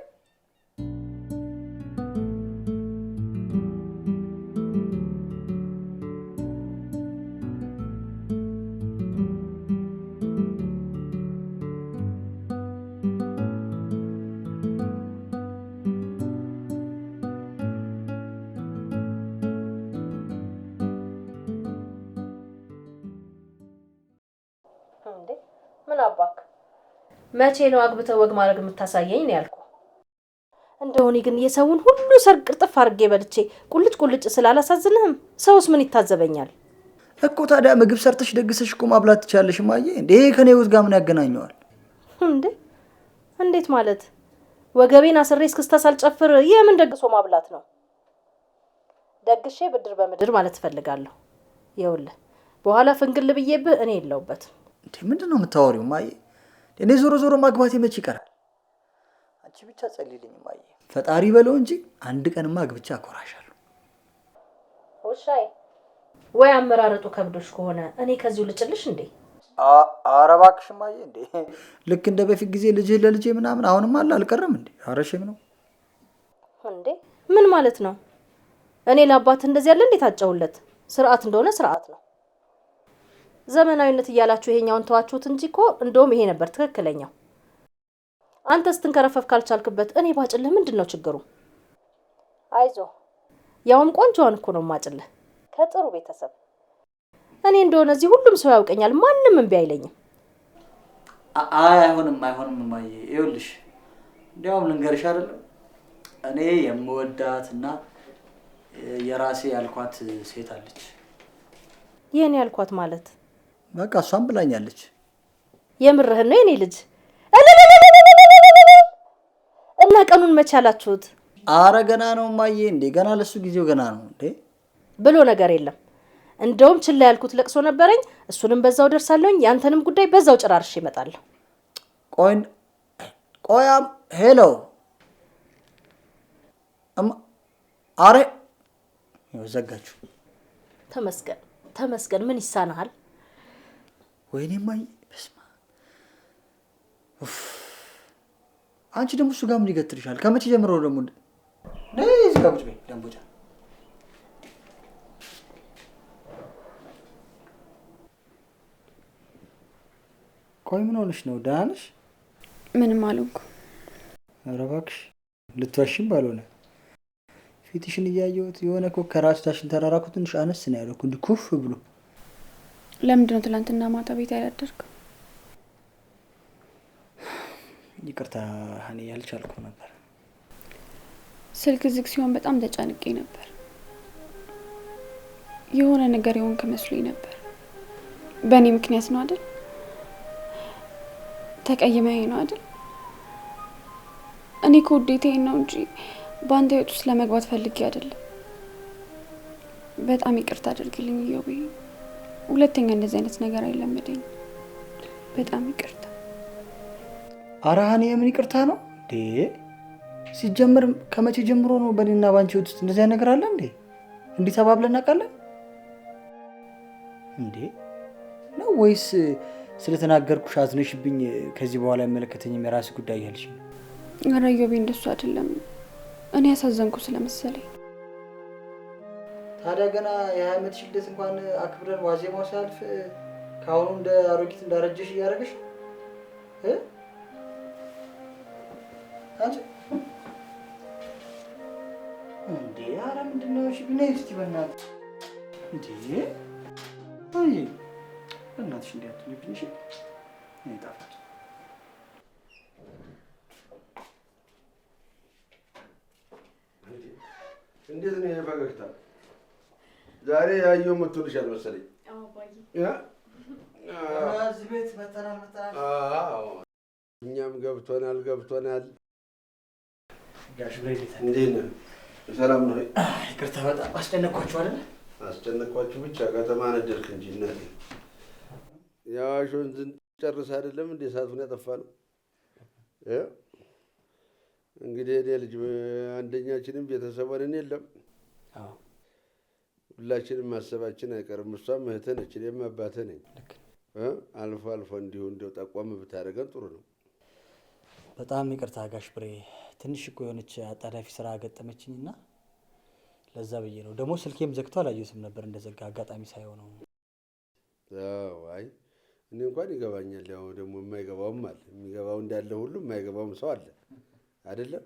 መቼ ነው አግብተህ ወግ ማድረግ የምታሳየኝ ነው ያልኩህ። እንደሆነ ግን የሰውን ሁሉ ሰርግ ቅርጥፍ አድርጌ በልቼ ቁልጭ ቁልጭ ስላላሳዝንህም ሰውስ ምን ይታዘበኛል እኮ። ታዲያ ምግብ ሰርተሽ ደግሰሽ እኮ ማብላት ትችያለሽ እማዬ። እንዴ ይሄ ከኔ ህይወት ጋር ምን ያገናኘዋል እንዴ? እንዴት ማለት? ወገቤን አስሬ እስክስታ ሳልጨፍር የምን ደግሶ ማብላት ነው? ደግሼ ብድር በምድር ማለት እፈልጋለሁ። ይኸውልህ በኋላ ፍንግል ብዬብህ እኔ የለሁበትም። እንዴ ምንድን ነው የምታወሪው እማዬ? እኔ ዞሮ ዞሮ ማግባቴ መች ይቀራል? አንቺ ብቻ ጸልይልኝ እማዬ፣ ፈጣሪ በለው እንጂ አንድ ቀንማ አግብቼ አኮራሻለሁ። ውሻዬ ወይ አመራረጡ ከብዶሽ ከሆነ እኔ ከዚሁ ልጭልሽ እንዴ? ኧረ እባክሽ እማዬ፣ እንዴ ልክ እንደ በፊት ጊዜ ልጅህ ለልጄ ምናምን አሁንም አለ አልቀረም እንዴ? ኧረ shame ነው እንዴ? ምን ማለት ነው? እኔ ለአባት እንደዚህ ያለ እንዴት አጨውለት? ስርዓት እንደሆነ ስርዓት ነው። ዘመናዊነት እያላችሁ ይሄኛውን ተዋችሁት እንጂ እኮ እንደውም ይሄ ነበር ትክክለኛው። አንተ ስትንከረፈፍ ካልቻልክበት እኔ ባጭልህ ምንድን ነው ችግሩ? አይዞ፣ ያውም ቆንጆዋን እኮ ነው ማጭልህ ከጥሩ ቤተሰብ። እኔ እንደሆነ እዚህ ሁሉም ሰው ያውቀኛል፣ ማንም እምቢ አይለኝም። አይ አይሆንም፣ አይሆንም እማዬ። ይኸውልሽ እንዲያውም ልንገርሽ አይደለም እኔ የምወዳትና የራሴ ያልኳት ሴት አለች። የኔ ያልኳት ማለት? በቃ እሷም ብላኛለች። የምርህን ነው የኔ ልጅ? እና ቀኑን መቼ አላችሁት? አረ ገና ነው እማዬ። እንዴ ገና ለሱ ጊዜው ገና ነው እንዴ ብሎ ነገር የለም። እንደውም ችላ ያልኩት ለቅሶ ነበረኝ። እሱንም በዛው ደርሳለሁኝ። ያንተንም ጉዳይ በዛው ጨራርሼ እመጣለሁ። ቆይ ቆያም hello አረ ዘጋችሁ። ተመስገን ተመስገን። ምን ይሳናሃል? ወይኔ እማዬ በስመ አብ። አንቺ ደግሞ እሱ ጋር ምን ይገትርሻል? ከመቼ ጀምሮ ደግሞ ነይ እዚህ ጋር ቁጭ በይ ደንቦጫ። ቆይ ምን ሆነሽ ነው? ደህና ነሽ? ምንም አልሆንኩም። ኧረ እባክሽ ልትዋሽም ባልሆነ ፊትሽን እያየሁት የሆነ እኮ ከራስ ዳሽን ተራራ እኮ ትንሽ አነስ ነው ያለው እኮ እንዲህ ኩፍ ብሎ። ለምንድን ነው ትናንትና ማታ ቤት ያላደርከው? ይቅርታ እኔ ያልቻልኩም ነበር። ስልክ ዝግ ሲሆን በጣም ተጨንቄ ነበር። የሆነ ነገር የሆንክ መስሎኝ ነበር። በእኔ ምክንያት ነው አይደል? ተቀይመኸኝ ነው አይደል? እኔ እኮ ውዴታዬን ነው እንጂ በአንተ ህይወት ውስጥ ለመግባት ፈልጌ አይደለም። በጣም ይቅርታ አድርግልኝ እዮቤ። ሁለተኛ እንደዚህ አይነት ነገር አይለመደኝም። በጣም ይቅርታ። ኧረ እኔ የምን ይቅርታ ነው እንዴ? ሲጀምር ከመቼ ጀምሮ ነው በእኔና በአንቺ ህይወት ውስጥ እንደዚህ አይነት ነገር አለ እንዴ? እንዲህ ተባብለን እናውቃለን እንዴ? ነው ወይስ ስለተናገርኩሽ አዝነሽብኝ ከዚህ በኋላ አይመለከተኝም የራስሽ ጉዳይ እያልሽ ነው? ኧረ እዮቤ እንደሱ አይደለም። እኔ ያሳዘንኩ ስለመሰለኝ። ታዲያ ገና የ20 ዓመትሽ ልደት እንኳን አክብረን ዋዜማው ሲያልፍ ከአሁኑ እንደ አሮጊት እንዳረጀሽ እያደረገሽ እ አንቺ እንዴ? ኧረ ምንድን ነው? እሺ ነይ እስኪ በእናትሽ። እንዴ አይ በእናትሽ እንዲህ አትሁኝብኝ እሺ? እኔ ጣፋጭ እንዴት ነው ይሄ ፈገግታ? ዛሬ ያየው መጥቶልሻል መሰለኝ። እዚህ ቤት መተናል መተናል። አዎ እኛም ገብቶናል ገብቶናል። ጋሽ ብሬ እንዴት ነህ? እንዴት ነህ? ሰላም ነው? ይቅርታ በጣም አስጨነቅኳችሁ አይደል? አስጨነቅኳችሁ ብቻ ከተማ ነደድክ እንጂ እናቴ። የአዋሽ ወንዝን ጨርሰህ አይደለም እንዴ እሳቱን ያጠፋነው? እንግዲህ እኔ ልጅ አንደኛችንም ቤተሰቧን የለም። አዎ ሁላችንም ማሰባችን አይቀርም። እሷም እህትህ ነች፣ እኔም አባትህ ነኝ። አልፎ አልፎ እንዲሁ እንደው ጠቆም ብታደርገን ጥሩ ነው። በጣም ይቅርታ ጋሽ ብሬ፣ ትንሽ እኮ የሆነች አጣዳፊ ስራ ገጠመችኝና ለዛ ብዬ ነው። ደግሞ ስልኬም ዘግቶ አላየሁትም ነበር እንደዘጋ አጋጣሚ ሳይሆን ነው። አዎ አይ እኔ እንኳን ይገባኛል። ያው ደግሞ የማይገባውም አለ፣ የሚገባው እንዳለ ሁሉ የማይገባውም ሰው አለ አይደለም?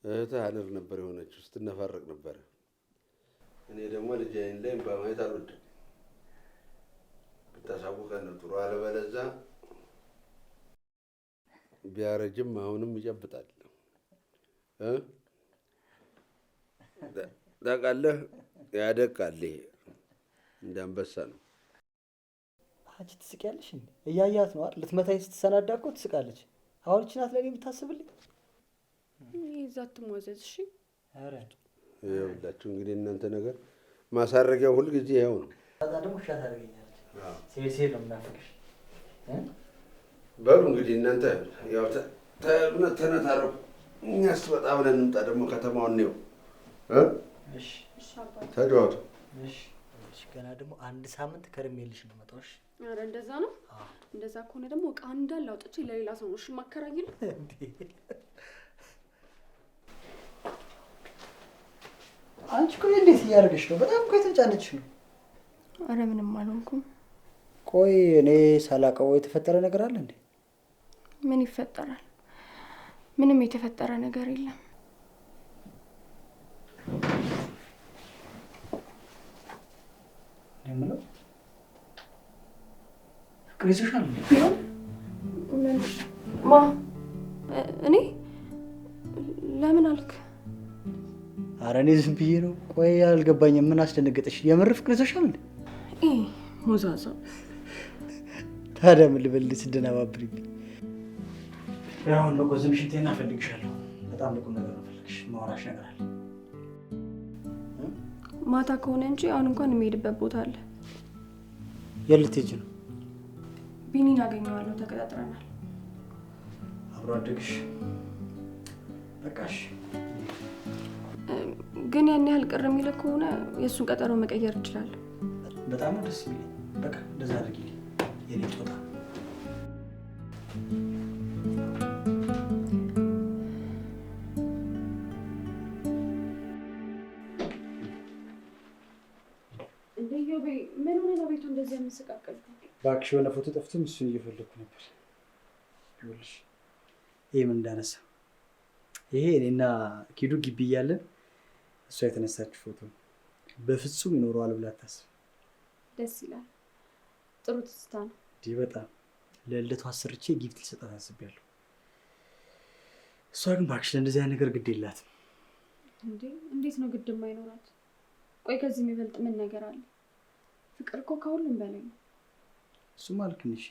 እህትህ አለር ነበር የሆነችው፣ ስትነፋረቅ ነበር። እኔ ደግሞ ልጄ አይን ላይ እምባ ማየት አልወድም። ብታሳውቀን ነው ጥሩ፣ አለበለዚያ ቢያረጅም አሁንም ይጨብጣል። ታውቃለህ፣ ያደቃል። ይሄ እንደ አንበሳ ነው። አንቺ ትስቂያለሽ እንዴ? እያያት ነው አይደል? ልትመታኝ ስትሰናዳ እኮ ትስቃለች። አሁን እቺ ናት ለኔ የምታስብልኝ? እዛ አትሟዘዝ እሺ። ኧረ ይኸውላችሁ እንግዲህ እናንተ ነገር ማሳረጊያው ሁል ጊዜ ይኸው ነው። ታዲያ ደግሞ እሺ ታደርገኛለች። ሴት ሴት ነው የምናፍቅሽ። በሉ እንግዲህ እናንተ ያው ተነታረኩ። እኛስ ወጣ ብለን እንምጣ ደግሞ ከተማውን እንየው። እሺ ተጫወቱ። እሺ እሺ። ገና ደግሞ አንድ ሳምንት ከርሜልሽ ነው የምመጣው። እሺ? ኧረ እንደዛ ነው። እንደዛ ከሆነ ደግሞ እቃ እንዳለ አውጥቼ ለሌላ ሰው ነው እሺ የማከራይልህ። አንቺ እኮ እንዴት እያደረገሽ ነው? በጣም እኮ የተጫነችሽ ነው። ኧረ ምንም አልሆንኩም። ቆይ እኔ ሳላውቀው የተፈጠረ ነገር አለ እንዴ? ምን ይፈጠራል? ምንም የተፈጠረ ነገር የለም። እኔ የምለው ፍቅር ይዞሻል እንዴ? ምን? ማ? እኔ? ለምን አልክ? ኧረ እኔ ዝም ብዬ ነው። ቆይ አልገባኝም። ምን አስደነገጠሽ? የምር ፍቅር ይዞሻል እንዴ? ሞዛዛ። ታዲያ ምን ልበል ስደናባብሪብኝ? ያው ነው ዝም ሽንቴና እፈልግሻለሁ። በጣም ለቁም ነገር ነው እፈልግሽ። ማውራሽ ነገር አለ። ማታ ከሆነ እንጂ አሁን እንኳን የሚሄድበት ቦታ አለ። የት ልትሄጂ ነው? ቢኒን አገኘዋለሁ፣ ተቀጣጥረናል። አብሮ አደግሽ። በቃሽ። ግን ያን ያህል ቅር የሚልህ ከሆነ የእሱን ቀጠሮ መቀየር እችላለሁ። በጣም ነው ደስ የሚለኝ። በቃ እንደዛ አድርጊልኝ የኔ ጦጣ። እንዴ ዮቤ፣ ምን ሆነህ ነው ቤቱ እንደዚህ የምንሰቃቀልከው? እባክሽ የሆነ ፎቶ ጠፍቶም እሱን እየፈለግኩ ነበር። ይኸውልሽ ይሄ ምን እንዳነሳ፣ ይሄ እኔና ኪዱ ግቢ እያለን እሷ የተነሳችው ፎቶ ነው። በፍጹም ይኖረዋል ብላ አታስብ። ደስ ይላል። ጥሩ ትዝታ ነው። እንዲህ በጣም ለልደቷ አሰርቼ gift ልሰጣት አስቤያለሁ። እሷ ግን እባክሽ ለእንደዚህ አይነት ነገር ግድ የላትም። እንዴ እንዴት ነው ግድ የማይኖራት? ቆይ ከዚህ የሚበልጥ ምን ነገር አለ? ፍቅር እኮ ከሁሉም በላይ ነው። እሱማ ልክ ነሽ።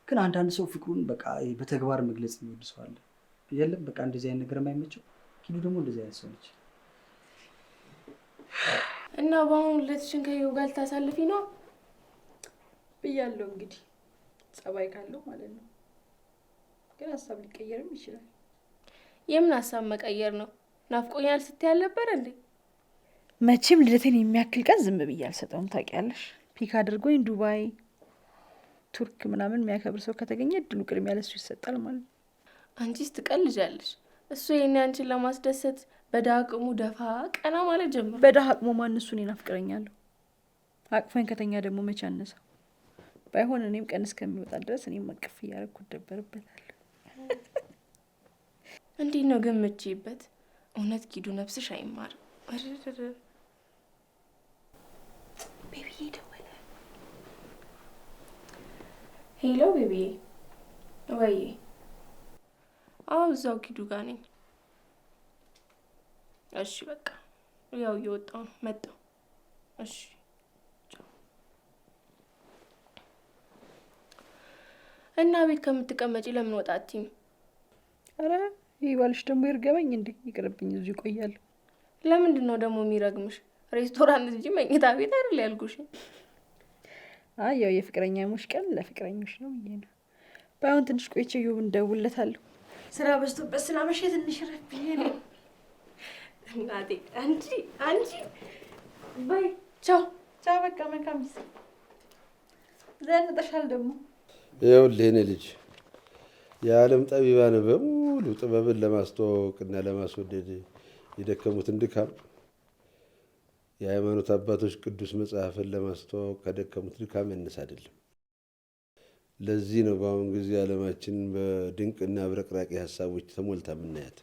ግን አንዳንድ ሰው ፍቅሩን በቃ በተግባር መግለጽ የሚወድ ሰው አለ። የለም በቃ እንደዚህ አይነት ነገር የማይመቸው። ኪዱ ደግሞ እንደዚህ አይነት ሰው ነች። እና በአሁኑ ልደትሽን ከይው ጋር ልታሳልፊ ነው ብያለሁ። እንግዲህ ጸባይ ካለው ማለት ነው። ግን ሀሳብ ሊቀየርም ይችላል። የምን ሀሳብ መቀየር ነው? ናፍቆኛል ስትይ አልነበር እንዴ? መቼም ልደቴን የሚያክል ቀን ዝም ብዬ አልሰጠውም። ታውቂያለሽ፣ pick አድርጎኝ ዱባይ፣ ቱርክ ምናምን የሚያከብር ሰው ከተገኘ እድሉ ቅድሚያ ለሱ ይሰጣል ማለት ነው። አንቺስ ትቀልጃለሽ። እሱ ይሄኔ አንቺን ለማስደሰት በድሀ አቅሙ ደፋ ቀና ማለት ጀመረ። በድሀ አቅሙ ማን እሱ እኔን አፍቅረኛለሁ። አቅፎኝ ከተኛ ደግሞ መቼ አነሳው? ባይሆን እኔም ቀን እስከሚወጣ ድረስ እኔም አቅፍ እያደረኩ እደበርበታለሁ። እንዴት ነው ግን የምትችይበት? እውነት ኪዱ ነፍስሽ አይማርም። ቤቢዬ ደወለ። Hello ቤቢዬ። ወይ አዎ፣ እዛው ኪዱ ጋር ነኝ። እሺ በቃ ያው እየወጣሁ ነው፣ መጣሁ። እሺ እና ቤት ከምትቀመጪ ለምን ወጣ አትይም? ኧረ ይህ ባልሽ ደግሞ ይርገመኝ እንዴ! ይቅርብኝ፣ እዚሁ ይቆያለሁ። ለምንድን ነው ደግሞ የሚረግምሽ? ሬስቶራንት እንጂ መኝታ ቤት አይደል ያልኩሽ። አይ ያው የፍቅረኛሞች ቀን ለፍቅረኞች ነው ብዬ ነው። ባይሆን ትንሽ ቆይቼ እዮብን እደውልለታለሁ። ስራ በዝቶበት ስላመሸ ትንሽ ረፍ ብዬ ነው። እናቴ አንቺ አንቺ በይ ቻው ቻው። በቃ መልካም ጊዜ። ዘንጠሻል ደግሞ። ይኸውልህ የእኔ ልጅ የዓለም ጠቢባን በሙሉ ጥበብን ለማስተዋወቅና ለማስወደድ የደከሙትን ድካም የሃይማኖት አባቶች ቅዱስ መጽሐፍን ለማስተዋወቅ ከደከሙት ድካም ያነሰ አይደለም። ለዚህ ነው በአሁን ጊዜ ዓለማችን በድንቅና አብረቅራቂ ሀሳቦች ተሞልታ የምናያት።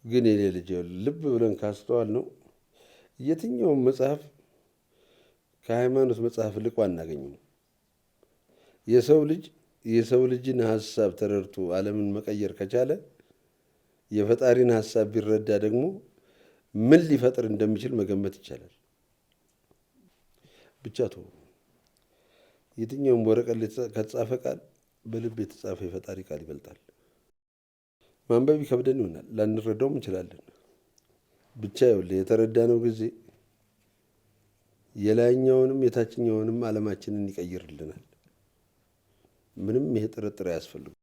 ግን የኔ ልጅ ልብ ብለን ካስተዋል ነው የትኛውም መጽሐፍ ከሃይማኖት መጽሐፍ ልቆ አናገኝም። የሰው ልጅ የሰው ልጅን ሀሳብ ተረድቶ ዓለምን መቀየር ከቻለ የፈጣሪን ሀሳብ ቢረዳ ደግሞ ምን ሊፈጥር እንደሚችል መገመት ይቻላል። ብቻ ተው፣ የትኛውም ወረቀት ላይ ከተጻፈ ቃል በልብ የተጻፈ የፈጣሪ ቃል ይበልጣል። ማንበብ ይከብደን ይሆናል፣ ላንረዳውም እንችላለን። ብቻ ይኸውልህ የተረዳነው ጊዜ የላይኛውንም የታችኛውንም ዓለማችንን ይቀይርልናል። ምንም ይሄ ጥርጥር አያስፈልግም።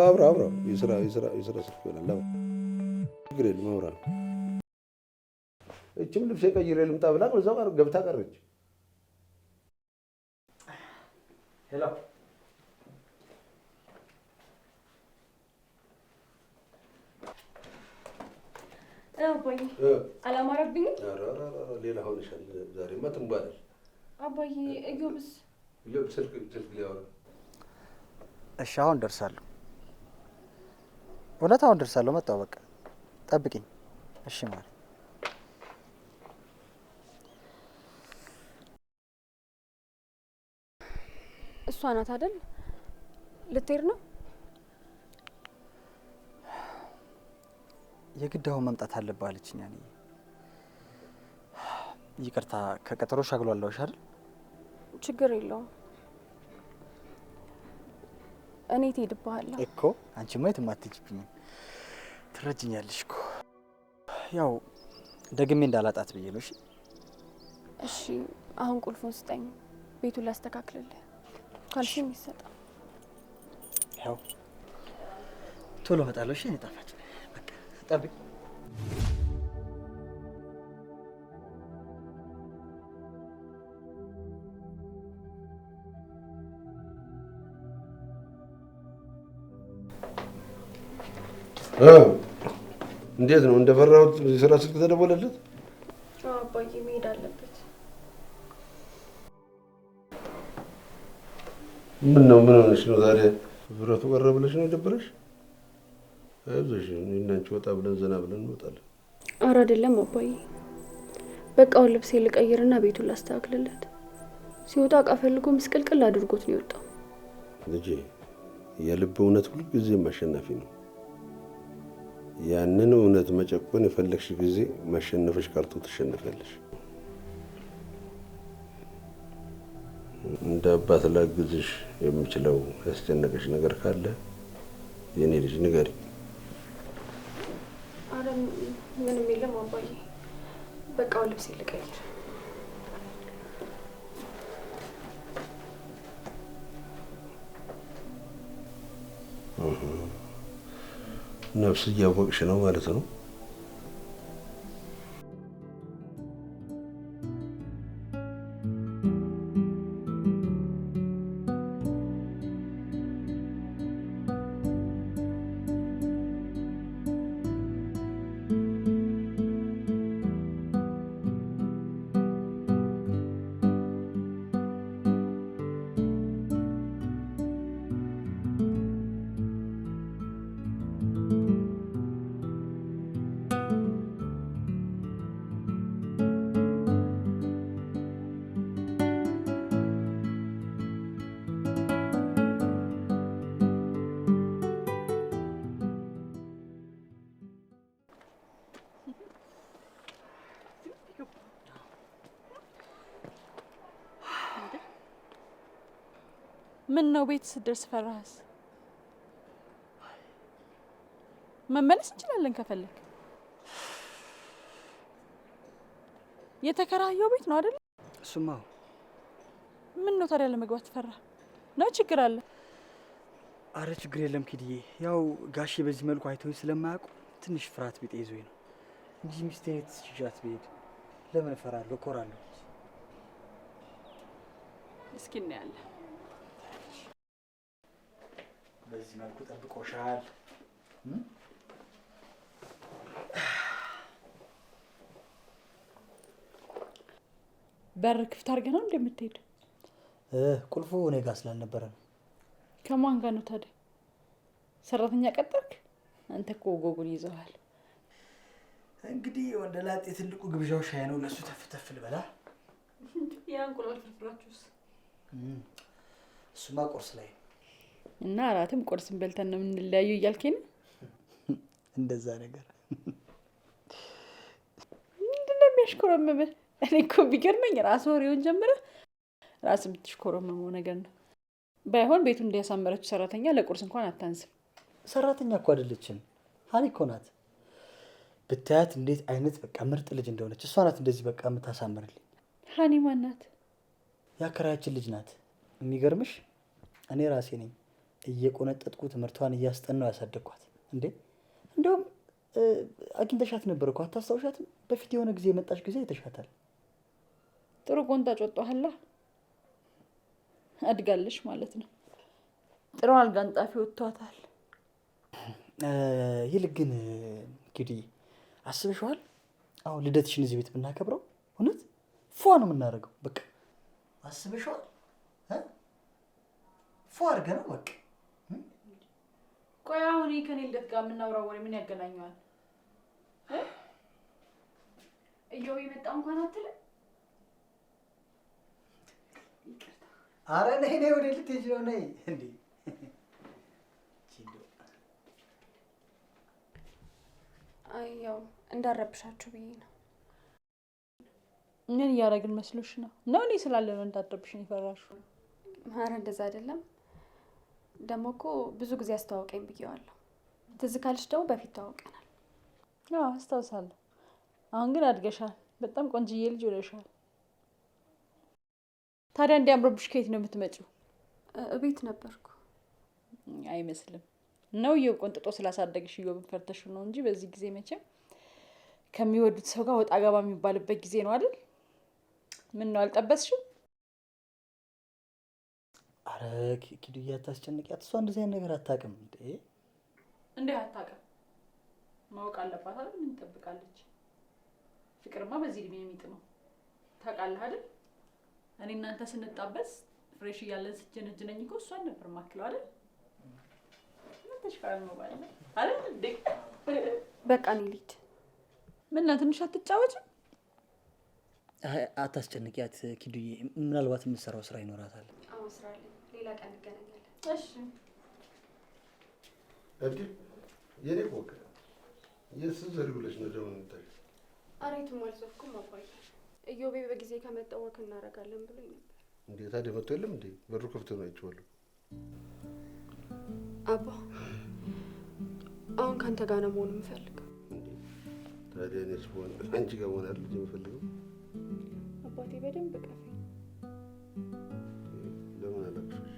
አብራ አብራ የስራ የስራ የስራ ስልክ ይሆናል። አብራ ችግር የለም አብራ። እችም ልብስ ቀይሬ ልምጣ ብላ በዛው ገብታ ቀረች። Hello አባዬ አላማረብኝም? ኧረ ሌላ ሆነሻል። ዛሬማ ትንቧለሽ። አባዬ እዮብስ? እዮብ ስልክ ሊያወራ። እሺ አሁን ደርሳለሁ። እውነት አሁን ደርሳለሁ። መጣሁ። በቃ ጠብቂኝ። እሺ ማለት እሷ ናት አይደል? ልትሄድ ነው? የግድ አሁን መምጣት አለብህ አለችኝ። እኔ ይቅርታ ከቀጠሮሽ አግሏለሁሽ አይደል? ችግር የለውም። እኔ ትሄድብሃለሁ እኮ። አንቺማ የትም አትሄጂብኝም፣ ትረጅኛለሽ እኮ። ያው ደግሜ እንዳላጣት ብዬ ነው። እሺ እሺ። አሁን ቁልፉን ስጠኝ፣ ቤቱን ላስተካክልልህ። ካልሲም ይሰጣል። ያው ቶሎ እመጣለሁ። እሺ እኔ ጣፋጭ በቃ ጠብቂ። እንዴት ነው? እንደፈራሁት የስራ ስልክ ተደወለለት? አባዬ መሄድ አለበት። ምን ነው? ምን ሆነሽ ነው ዛሬ? ብረቱ ቀረ ብለሽ ነው የደበረሽ? አይዞሽ፣ እኔና አንቺ ወጣ ብለን ዘና ብለን እንወጣለን። ኧረ አይደለም አባዬ፣ በቃ አሁን ልብሴ ልቀይርና ቤቱን ላስተካክልለት። ሲወጣ እቃ ፈልጎ ምስቅልቅል አድርጎት ነው የወጣው። ልጄ፣ የልብ እውነት ሁልጊዜም አሸናፊ ነው። ያንን እውነት መጨቆን የፈለግሽ ጊዜ ማሸነፍሽ ቀርቶ ትሸነፊያለሽ። እንደ አባት ላግዝሽ የምችለው ያስጨነቀሽ ነገር ካለ የኔ ልጅ ንገሪኝ። ኧረ ምንም የለም አባዬ፣ በቃ አሁን ልብሴ ልቀይር። ነፍስ እያወቅሽ ነው ማለት ነው። ምን ነው ቤት ስትደርስ ፈራህስ? መመለስ እንችላለን ከፈለክ። የተከራየው ቤት ነው አይደል? እሱማ። ምን ነው ታዲያ ለመግባት ፈራህ ነው? ችግር አለ? አረ ችግር የለም ኪድዬ። ያው ጋሼ በዚህ መልኩ አይተውኝ ስለማያውቁ ትንሽ ፍርሃት ቢጤ ይዞኝ ነው እንጂ ሚስቴን ትችጃት ብሄድ ለምን እፈራለሁ? እኮራለሁ። እስኪ እናያለን። በዚህ መልኩ ጠብቆሻል። በር ክፍት አድርገህ ነው እንደምትሄድ? ቁልፉ እኔ ጋር ስላልነበረ ነው። ከማን ጋር ነው ታዲያ? ሰራተኛ ቀጠርክ? አንተ እኮ ጎጉን ይዘዋል። እንግዲህ ወንደላጤ ትልቁ ግብዣው ሻይ ነው። ለሱ ተፍ ተፍ ልበላ። ያ እንቁላል ፍርፍራችሁስ? እሱማ ቁርስ ላይ ነው። እና እራትም ቁርስን በልተን ነው የምንለያየው እያልከኝ ነው? እንደዛ ነገር። ምንድን ነው የሚያሽኮረምምህ? እኔ እኮ ቢገርመኝ ራስ ወሬውን ጀምረህ ራስ የምትሽኮረምመው ነገር ነው። ባይሆን ቤቱን እንዲያሳመረችው ሰራተኛ ለቁርስ እንኳን አታንስም። ሰራተኛ እኮ አይደለችም፣ ሀኒ እኮ ናት። ብታያት እንዴት አይነት በቃ ምርጥ ልጅ እንደሆነች። እሷ ናት እንደዚህ በቃ የምታሳምርልኝ። ሀኒ ማን ናት? የአከራያችን ልጅ ናት። የሚገርምሽ እኔ ራሴ ነኝ እየቆነጠጥኩ ትምህርቷን እያስጠናው ያሳደግኳት። እንዴ እንደውም አግኝተሻት ነበር እኮ አታስታውሻትም? በፊት የሆነ ጊዜ የመጣሽ ጊዜ አይተሻታል። ጥሩ ቆንጣጭ ወጣኋላ። አድጋለሽ ማለት ነው። ጥሩ አልጋ አንጣፊ ወጥቷታል። ይልቅ ግን እንግዲህ አስበሽዋል? አሁን ልደትሽን እዚህ ቤት ብናከብረው እውነት ፏ ነው የምናደርገው። በቃ አስበሽዋል? ፏ አድርገህ ነው በቃ። ቆይ አሁን ይሄ ከኔ ልደት ጋር የምናወራው ወሬ ምን ያገናኘዋል? እየው የመጣ እንኳን አትልም። አረ ነይ ነይ፣ ወደ ልትሄጂ ነው? ነይ እንዴ! አይ ያው እንዳረብሻችሁ ብዬ ነው። ምን እያደረግን መስሎሽ ነው? ነው እኔ ስላለ ነው እንዳትረብሽን የፈራሽው? አረ እንደዛ አይደለም። ደግሞ እኮ ብዙ ጊዜ አስተዋውቀኝ ብዬዋለሁ። ትዝ ካልሽ ደግሞ በፊት ተዋውቀናል። አዎ አስታውሳለሁ። አሁን ግን አድገሻል። በጣም ቆንጅዬ ልጅ ሆነሻል። ታዲያ እንዲያምሮብሽ ከየት ነው የምትመጪው? እቤት ነበርኩ። አይመስልም። ነው እየው ቆንጥጦ ስላሳደግሽ እዮብን ፈርተሽ ነው እንጂ በዚህ ጊዜ መቼም ከሚወዱት ሰው ጋር ወጣ ገባ የሚባልበት ጊዜ ነው አይደል? ምን ነው አልጠበስሽም? አረ ኪዱዬ አታስጨንቂያት። እሷ እንደዚህ አይነት ነገር አታውቅም። እንዴ እንዴ አታውቅም? ማወቅ አለባት አይደል? ምን ትጠብቃለች? ፍቅርማ በዚህ እድሜ የሚጥመው ታውቃለህ አይደል? እኔ እናንተ ስንጣበስ fresh እያለን ስትጀነጅነኝ እኮ እሷን ነበር ማክለው አይደል? ተሽፋል ነው ባለ አይደል እንዴ? በቃ እኔ ልሂድ። ምን ነው ትንሽ አትጫወችም? አታስጨንቂያት ኪዱዬ። ምናልባት የምትሰራው ስራ ይኖራታል። አዎ ስራ አለኝ። ሌላ ቀን እንገናኛለን። እሺ። እንዴ የኔ ቆቅ የስዘሪ ብለሽ ነው ደግሞ የምታይው? ኧረ የትም አልዞርኩም አባዬ። እዮቤ በጊዜ ከመጣ walk እናደርጋለን ብሎኝ ነበር። እንዴ ታዲያ መጥቶ የለም እንዴ? በሩ ክፍት ነው አይቼዋለሁ። አባ አሁን ካንተ ጋር ነው መሆን የምፈልገው። እንዴ ታዲያ እኔስ ብሆን አንቺ ጋር መሆን አይደል የምፈልገው? አባቴ በደንብ እቀፈኝ። ለምን አላቅፍሽ?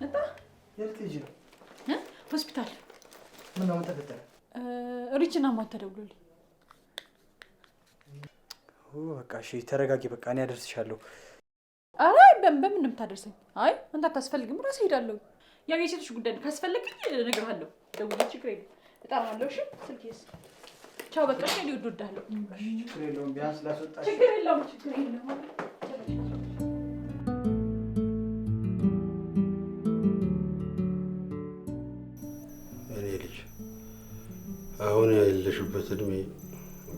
መጣ? የት ልትሄጂ ነው? ሆስፒታል። ምነው ምን ተፈጠረ? ሪችና ማታ ደውሎልኝ። በቃ እሺ ተረጋጊ። በቃ እኔ አደርስሻለሁ። ኧረ በምን ነው የምታደርሰኝ? አይ አንተ አታስፈልግም፣ እራሴ እሄዳለሁ። ያው የሴቶች ጉዳይ ነው። ካስፈለገኝ እነግርሃለሁ። ደውዬ ችግር የለም እጠራሃለሁ። እሺ ስልኬስ? ቻው በቃ እሺ። እኔ እወድሃለሁ። ችግር የለውም ቢያንስ ላስወጣሽ። ችግር የለውም ችግር የለውም። እኔ ልጅ አሁን ያለሽበት እድሜ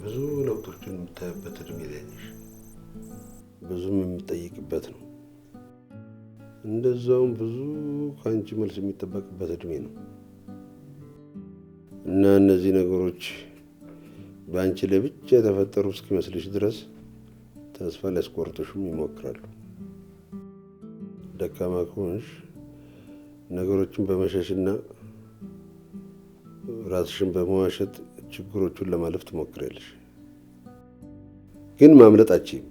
ብዙ ለውጦችን የምታይበት እድሜ ላይ ነሽ። ብዙም የምጠይቅበት ነው። እንደዛውም ብዙ ከአንቺ መልስ የሚጠበቅበት እድሜ ነው እና እነዚህ ነገሮች በአንቺ ላይ ብቻ የተፈጠሩ እስኪመስልሽ ድረስ ተስፋ ሊያስቆርጡሽም ይሞክራሉ። ደካማ ከሆንሽ ነገሮችን በመሸሽና ራስሽን በመዋሸት ችግሮቹን ለማለፍ ትሞክሪያለሽ። ግን ማምለጥ አትችይም።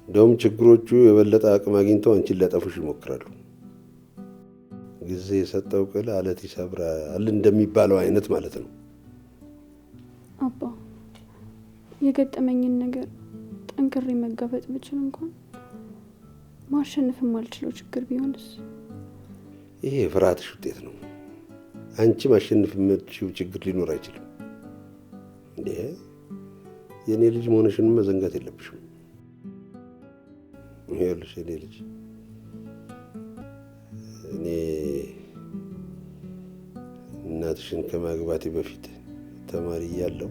እንደውም ችግሮቹ የበለጠ አቅም አግኝተው አንቺን ሊያጠፉሽ ይሞክራሉ። ጊዜ የሰጠው ቅል አለት ይሰብራል እንደሚባለው አይነት ማለት ነው። አባ የገጠመኝን ነገር ጠንክሬ መጋፈጥ ብችል እንኳን ማሸነፍ የማልችለው ችግር ቢሆንስ? ይሄ የፍርሃትሽ ውጤት ነው። አንቺ ማሸነፍ የምትችይው ችግር ሊኖር አይችልም። እንዴ የኔ ልጅ መሆንሽን መዘንጋት የለብሽም። ይኸውልሽ የኔ ልጅ እኔ እናትሽን ከማግባቴ በፊት ተማሪ እያለሁ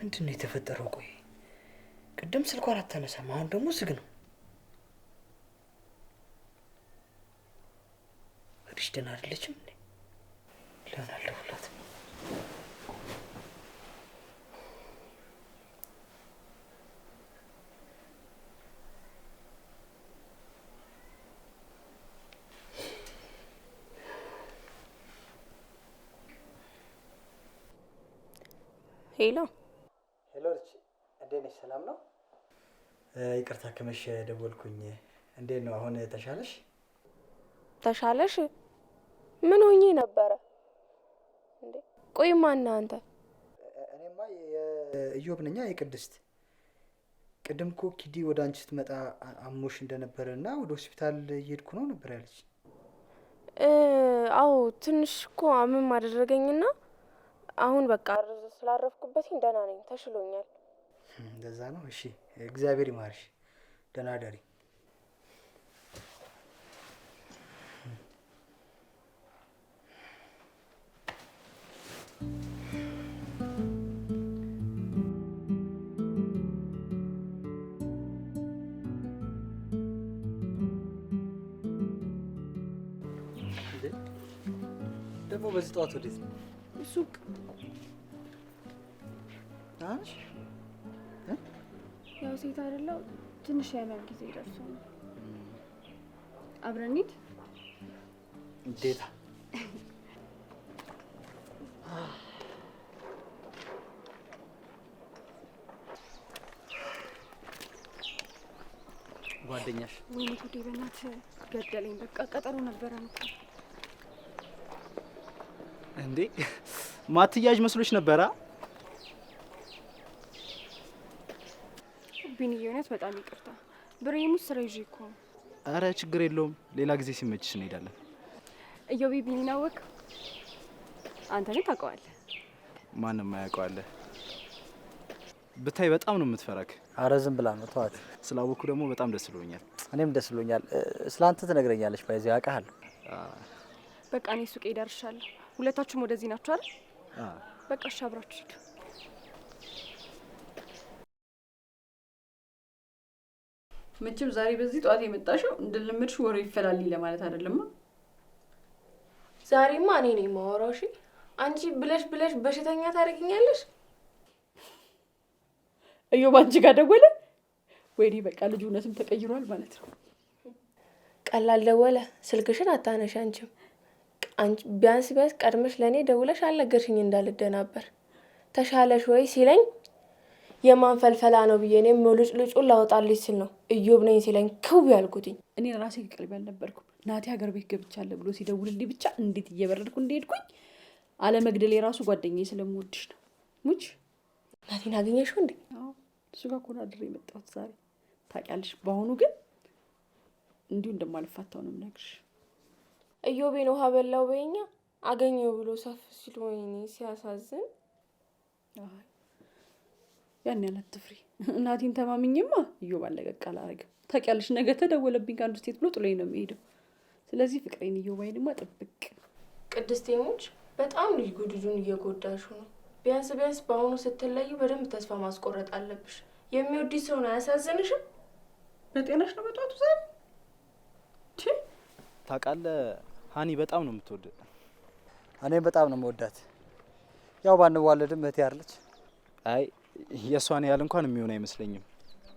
ምንድን ነው የተፈጠረው? ቆይ ቅድም ስልኳን አታነሳም፣ አሁን ደግሞ ዝግ ነው። ሪች ደህና አይደለችም እንዴ? ለምን አልደውላትም? ሄሎ ሄሎ፣ ሪች እንዴት ነሽ? ሰላም ነው? ይቅርታ ከመሸ ደወልኩኝ። እንዴት ነው አሁን ተሻለሽ? ተሻለሽ? ምን ሆኜ ነበረ እንዴ? ቆይ ማነህ አንተ? እኔማ የኢዮብ ነኛ፣ የቅድስት። ቅድም እኮ ኪዲ ወደ አንቺ ስትመጣ አሞሽ እንደነበረ እና ወደ ሆስፒታል እየሄድኩ ነው ነበር ያለች። አዎ ትንሽ እኮ አመም አደረገኝና አሁን በቃ ስላረፍኩበት ደህና ነኝ፣ ተሽሎኛል። እንደዛ ነው። እሺ እግዚአብሔር ይማርሽ። ደህና ደሪ። ደግሞ በዚህ ጠዋት ወዴት ነው? ሱቅ። ደህና ነሽ? ያው ሴት አይደለው ትንሽ የህመም ጊዜ ደርሶ ነው። አብረን እንሂድ። እንዴታ ጓደኛሽ? ወይኔ ጉዴ፣ በእናትህ ገደለኝ። በቃ ቀጠሮ ነበረን እኮ። እንዴ ማትያዥ መስሎች ነበራ? ቢንዬ፣ እውነት በጣም ይቅርታ። ብሬሙስ ስራ ይዤ እኮ ነው። አረ ችግር የለውም፣ ሌላ ጊዜ ሲመችሽ እንሄዳለን። እዮቤ ቢኒን አወቅ? አንተ ግን ታውቀዋለህ። ማንም አያውቀዋለ። ብታይ በጣም ነው የምትፈራክ። አረ ዝም ብላ ነው ተዋት። ስላወኩ ደግሞ በጣም ደስ ብሎኛል። እኔም ደስ ብሎኛል። ስላንተ ትነግረኛለች። ባይዘው ያውቃሃል። በቃ እኔ ሱቄ ደርሻለሁ። ሁለታችሁም ወደዚህ ናችሁ አይደል? በቃ እሺ፣ አብራችሁ ሂዱ። መቼም ዛሬ በዚህ ጠዋት የመጣሽው እንደለመድሽ ወሬ ይፈላልኝ ለማለት አይደለማ። ዛሬማ እኔ ነኝ የማወራው። እሺ አንቺ ብለሽ ብለሽ በሽተኛ ታደርጊኛለሽ። እዮብ አንቺ ጋር ደወለ? ወይኔ በቃ ልጁ እውነትም ተቀይሯል ማለት ነው። ቀላል ደወለ። ስልክሽን አታነሽ። አንቺም አንቺ ቢያንስ ቢያንስ ቀድመሽ ለእኔ ደውለሽ አልነገርሽኝ እንዳልደናበር። ተሻለሽ ወይ ሲለኝ የማን ፈልፈላ ነው ብዬ እኔም ልጩን ላወጣልሽ ስል ነው እዮብ ነኝ ሲለኝ ክው ያልኩትኝ። እኔ ራሴ ከቀልቤ አልነበርኩም። ናቲ ሀገር ቤት ገብቻለሁ ብሎ ሲደውልልኝ ብቻ እንዴት እየበረድኩ እንደሄድኩኝ አለመግደል የራሱ ጓደኛዬ ስለምወድሽ ነው። ሙች ናቲን አገኘሽው እንዴ? አዎ እሱ ጋር እኮ ነው አድሬ የመጣሁት ዛሬ። ታውቂያለሽ፣ በአሁኑ ግን እንዲሁ እንደማልፋታው ነው የምነግርሽ። እዮቤን ውሃ በላው በይኛ አገኘው ብሎ ሰፍ ሲል ወይኔ ሲያሳዝን። አይ ያን ያህል አትፍሪ። እናቴን ተማምኜማ እዮብ አለቀቅ አላረግም። ታውቂያለሽ፣ ነገ ተደወለብኝ ከአንዱ state ብሎ ጥሎኝ ነው የሚሄደው። ስለዚህ ፍቅሬን እዮባይንማ ጥብቅ። ቅድስቴ ሙች በጣም ልጅ ጉድጁን እየጎዳሽው ነው። ቢያንስ ቢያንስ በአሁኑ ስትለዩ በደንብ ተስፋ ማስቆረጥ አለብሽ። የሚወድሽ ሰው ነው አያሳዝንሽም? በጤናሽ ነው በጠዋቱ ዛሬ? ታውቃለህ ሀኒ በጣም ነው የምትወድ። እኔም በጣም ነው የምወዳት። ያው ባንዋለድም እህቴ አይደለች? አይ የእሷን ያህል እንኳን የሚሆን አይመስለኝም።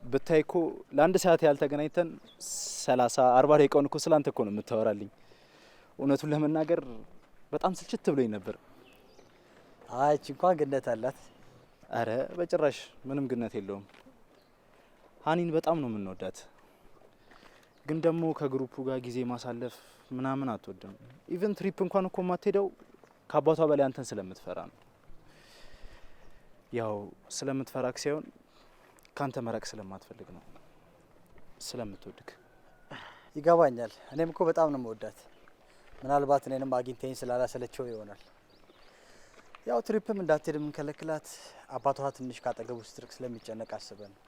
ብታይ እኮ ለአንድ ሰዓት ያህል ተገናኝተን 30 40 ደቂቃውን እኮ ስላንተ እኮ ነው የምታወራልኝ። እውነቱን ለመናገር በጣም ስልችት ብሎኝ ነበር። አይ እቺ እንኳን ግነት አላት። አረ በጭራሽ ምንም ግነት የለውም። ሀኒን በጣም ነው የምንወዳት፣ ግን ደግሞ ከ group ኡ ጋር ጊዜ ማሳለፍ ምናምን አትወድም። Even trip እንኳን እኮ የማትሄደው ከአባቷ በላይ አንተን ስለምትፈራ ነው። ያው ስለምትፈራክ ሳይሆን ካንተ መራቅ ስለማትፈልግ ነው፣ ስለምትወድክ። ይገባኛል። እኔም እኮ በጣም ነው የምወዳት። ምናልባት እኔንም አግኝተኝ ስላላሰለቸው ይሆናል። ያው trip ም እንዳትሄድ የምንከለክላት አባቷ ትንሽ ካጠገቡ ስትርቅ ስለሚጨነቅ አስበን ነው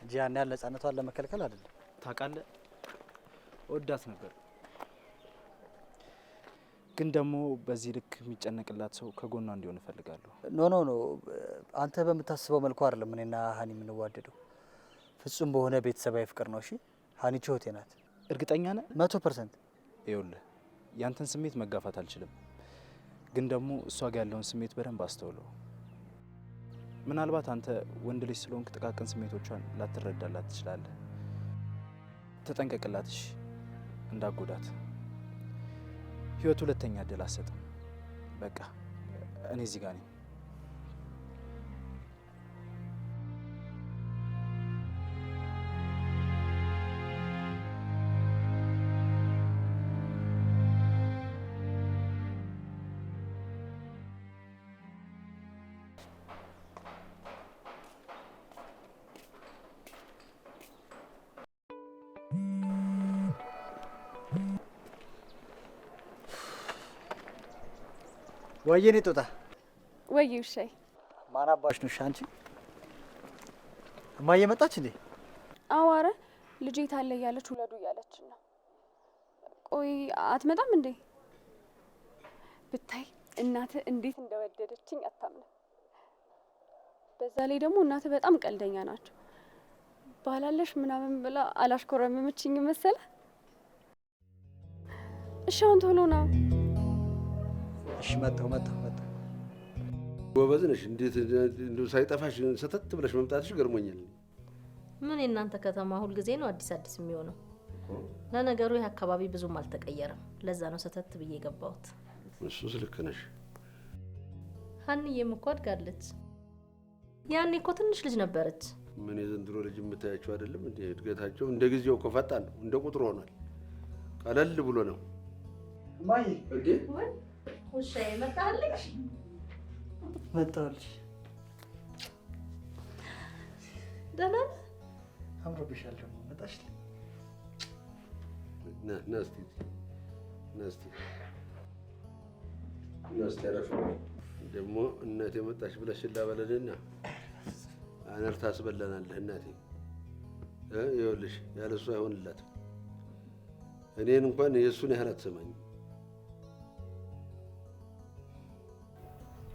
እንጂ ያን ያህል ነጻነቷን ለመከልከል አይደለም። ታውቃለህ፣ እወዳት ነበር፣ ግን ደግሞ በዚህ ልክ የሚጨነቅላት ሰው ከጎኗ እንዲሆን እፈልጋለሁ። No, no, no፣ አንተ በምታስበው መልኩ አይደለም እኔና ሀኒ የምንዋደደው። ፍጹም በሆነ ቤተሰባዊ ፍቅር ነው። እሺ፣ ሀኒቾ እህቴ ናት። እርግጠኛ ነህ? 100%። ይኸውልህ ያንተን ስሜት መጋፋት አልችልም፣ ግን ደግሞ እሷ ጋር ያለውን ስሜት በደንብ አስተውለው። ምናልባት አንተ ወንድ ልጅ ስለሆንክ ጥቃቅን ስሜቶቿን ላትረዳላት ትችላለህ። ተጠንቀቅላት፣ እሺ? እንዳጎዳት። ህይወት ሁለተኛ እድል አትሰጥም። በቃ እኔ እዚህ ጋር ነኝ። ወይኔ ጦጣ። ወይ ውሻዬ። ማን አባሽ ነው አንቺ? እማዬ መጣች እንዴ? አዎ፣ ኧረ ልጄ ታለ እያለች ውለዱ እያለችን ነው። ቆይ አትመጣም እንዴ? ብታይ እናትህ እንዴት እንደወደደችኝ አታምንም። በዛ ላይ ደግሞ እናትህ በጣም ቀልደኛ ናቸው። ባላለሽ ምናምን ብላ አላሽኮረመመችኝ መሰለ። እሺ አሁን ቶሎ ና። እሺ መጣሁ መጣሁ መጣሁ። ጎበዝ ነሽ። እንዴት እንደው ሳይጠፋሽ ሰተት ብለሽ መምጣትሽ ገርሞኛል። ምን የእናንተ ከተማ ሁልጊዜ ነው አዲስ አዲስ የሚሆነው? ለነገሩ ይህ አካባቢ ብዙም አልተቀየረም። ለዛ ነው ሰተት ብዬ የገባሁት። እሱስ ልክ ነሽ። ሀንዬም እኮ አድጋለች። ያኔ እኮ ትንሽ ልጅ ነበረች። ምን የዘንድሮ ልጅ የምታያቸው አይደለም እንዴ? እድገታቸው እንደ ጊዜው እኮ ፈጣን ነው፣ እንደ ቁጥሩ ሆኗል። ቀለል ብሎ ነው። እማዬ። እንዴ። ውሻዬ መጣልሽ? መጣሁልሽ። ደህና ነህ? አምሮብሻል ደግሞ መጣሽልኝ። ና ና እስቲ፣ ና እስቲ፣ ና እስቲ አረፍ በል። ደግሞ እናቴ መጣሽ ብለሽ ችላ በለንና አነር ታስበላናለህ። እናቴ ይኸውልሽ ያለ እሱ አይሆንላትም። እኔን እንኳን የእሱን ያህል አትሰማኝም።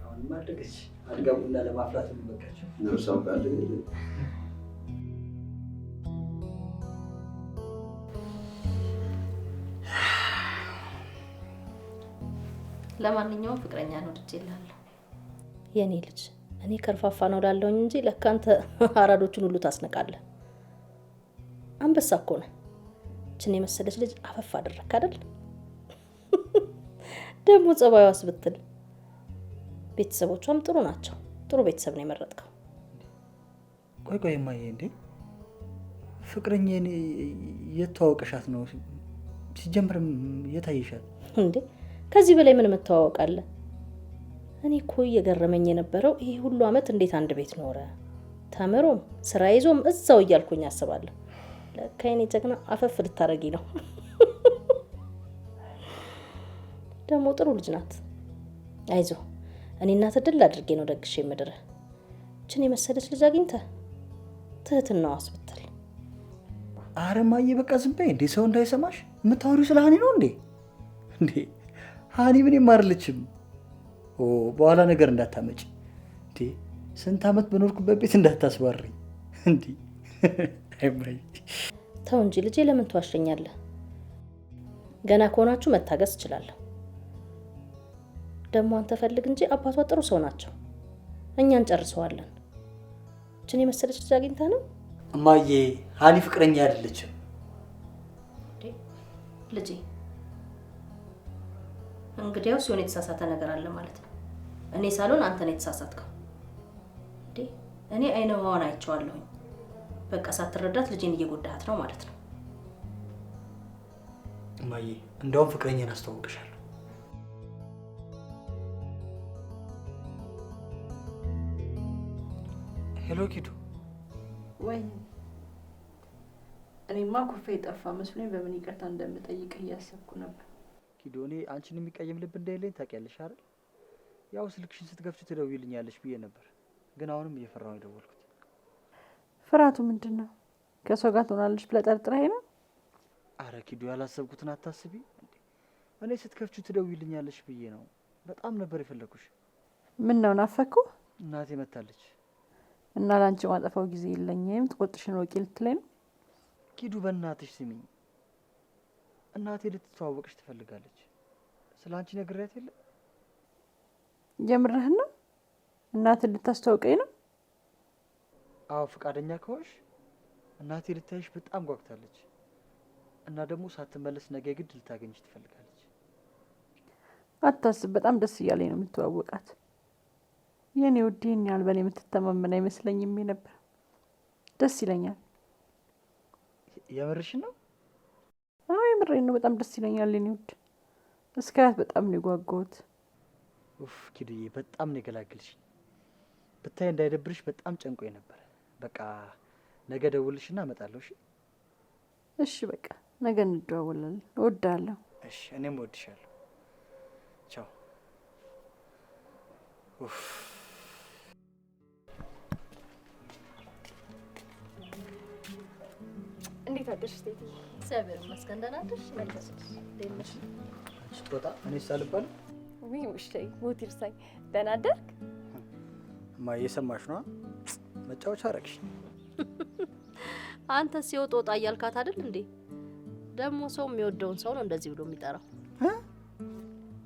አሁንማ አደገች። አድጋ ቡና ለማፍላት ነው በቃቸው። ነፍስ አውቃለሁ። ለማንኛውም ፍቅረኛ ነው ወድጄልሃለሁ። የኔ ልጅ እኔ ከርፋፋ ነው ላለሁኝ እንጂ ለካ አንተ አራዶቹን ሁሉ ታስነቃለህ። አንበሳ እኮ ነህ። እችን የመሰለች ልጅ አፈፍ አደረክ አይደል? ደግሞ ጸባዩዋስ ብትል ቤተሰቦቿም ጥሩ ናቸው። ጥሩ ቤተሰብ ነው የመረጥከው። ቆይ ቆይ እማዬ፣ እንዴ ፍቅረኛዬን የት ተዋውቀሻት ነው? ሲጀምርም የት አየሻት? እንዴ ከዚህ በላይ ምን መተዋወቅ አለ? እኔ እኮ እየገረመኝ የነበረው ይሄ ሁሉ አመት እንዴት አንድ ቤት ኖረ፣ ተምሮም ስራ ይዞም እዛው እያልኩኝ አስባለሁ። ለካ የኔ ጀግና አፈፍ ልታረጊ ነው። ደግሞ ጥሩ ልጅ ናት። አይዞ እኔ እናትህ ድል አድርጌ ነው ደግሼ የምድርህ። እችን የመሰለች ልጅ አግኝተህ ትህትናዋስ ብትል። ኧረ እማዬ በቃ ዝም በይ እንዴ፣ ሰው እንዳይሰማሽ። የምታወሪው ስለ ሀኒ ነው እንዴ? እንዴ ሀኒ ምንም አይደለችም። ኦ በኋላ ነገር እንዳታመጪ እንዴ። ስንት አመት በኖርኩበት ቤት እንዳታስባርኝ እንዴ። አይ እማዬ። ተው እንጂ ልጄ፣ ለምን ትዋሸኛለህ? ገና ከሆናችሁ መታገስ እችላለሁ። ደግሞ አንተ ፈልግ እንጂ አባቷ ጥሩ ሰው ናቸው። እኛ እንጨርሰዋለን። እችን የመሰለች ልጅ አግኝተህ ነው። እማዬ ሀኒ ፍቅረኛ አይደለችም። ልጄ። እንግዲያው ሲሆን የተሳሳተ ነገር አለ ማለት ነው። እኔ ሳልሆን አንተ ነው የተሳሳትከው። እንዴ እኔ አይነ ውሃዋን አይቼዋለሁኝ። በቃ ሳትረዳት ልጄን እየጎዳሃት ነው ማለት ነው። እማዬ እንደውም ፍቅረኛን አስተዋውቅሻለሁ። Hello ኪዱ። ወይ እኔማ ኩርፌ የጠፋ መስሎኝ በምን ይቅርታ እንደምጠይቅህ እያሰብኩ ነበር። ኪዱ፣ እኔ አንቺን የሚቀየም ልብ እንደሌለኝ ታውቂያለሽ አይደል? ያው ስልክሽን ስትከፍቺ ትደውይልኛለሽ ብዬ ነበር፣ ግን አሁንም እየፈራሁ ነው የደወልኩት። ፍርሃቱ ምንድን ነው? ከሰው ጋር ትሆናለች ብለህ ጠርጥረኸኝ ነው? አረ ኪዱ፣ ያላሰብኩትን አታስቢ። እኔ ስትከፍቺው ትደውይልኛለሽ ብዬ ነው። በጣም ነበር የፈለኩሽ። ምን ነው ናፈኩ? እናቴ መታለች እና ላንቺ ማጠፋው ጊዜ የለኝም። ቁርጥሽን ወቂ ልትለኝ ነው? ኪዱ በእናትሽ ስሚኝ፣ እናቴ ልትተዋወቅሽ ትፈልጋለች። ስለ አንቺ ነግሬያት የለ? የምርህን ነው? እናትን ልታስተዋውቀኝ ነው? አዎ፣ ፈቃደኛ ከሆንሽ እናቴ ልታይሽ በጣም ጓጉታለች። እና ደግሞ ሳትመለስ ነገ ግድ ልታገኝሽ ትፈልጋለች። አታስብ፣ በጣም ደስ እያለኝ ነው የምትዋወቃት። የኔ ውድ ይህን ያህል በእኔ የምትተማመን አይመስለኝም ነበር። ደስ ይለኛል። የምርሽን ነው? አዎ የምሬን ነው። በጣም ደስ ይለኛል የኔ ውድ። እስካያት በጣም ነው የጓጓሁት። ኡፍ ኪዱዬ፣ በጣም ነው የገላገልሽኝ። ብታይ እንዳይደብርሽ በጣም ጨንቆኝ ነበር። በቃ ነገ ደውልሽና እመጣለሁ። እሺ? እሺ በቃ ነገ እንደዋወላለን። እወድሃለሁ። እሺ፣ እኔም እወድሻለሁ። ቻው። ኡፍ። እንዴት አደርሽ ቴትዬ? እግዚአብሔር ይመስገን ደህና አደርሽ? እንዴት ነሽ? ስትወጣ እኔ ሳልባል ውይ ውሻዬ ሞት ይርሳኝ። ደህና አደርክ? እማ እየሰማሽ ነዋ። መጫወቻ አደረግሽ። አንተ ሲወጥ ወጣ እያልካት አይደል እንዴ? ደግሞ ሰው የሚወደውን ሰው ነው እንደዚህ ብሎ የሚጠራው።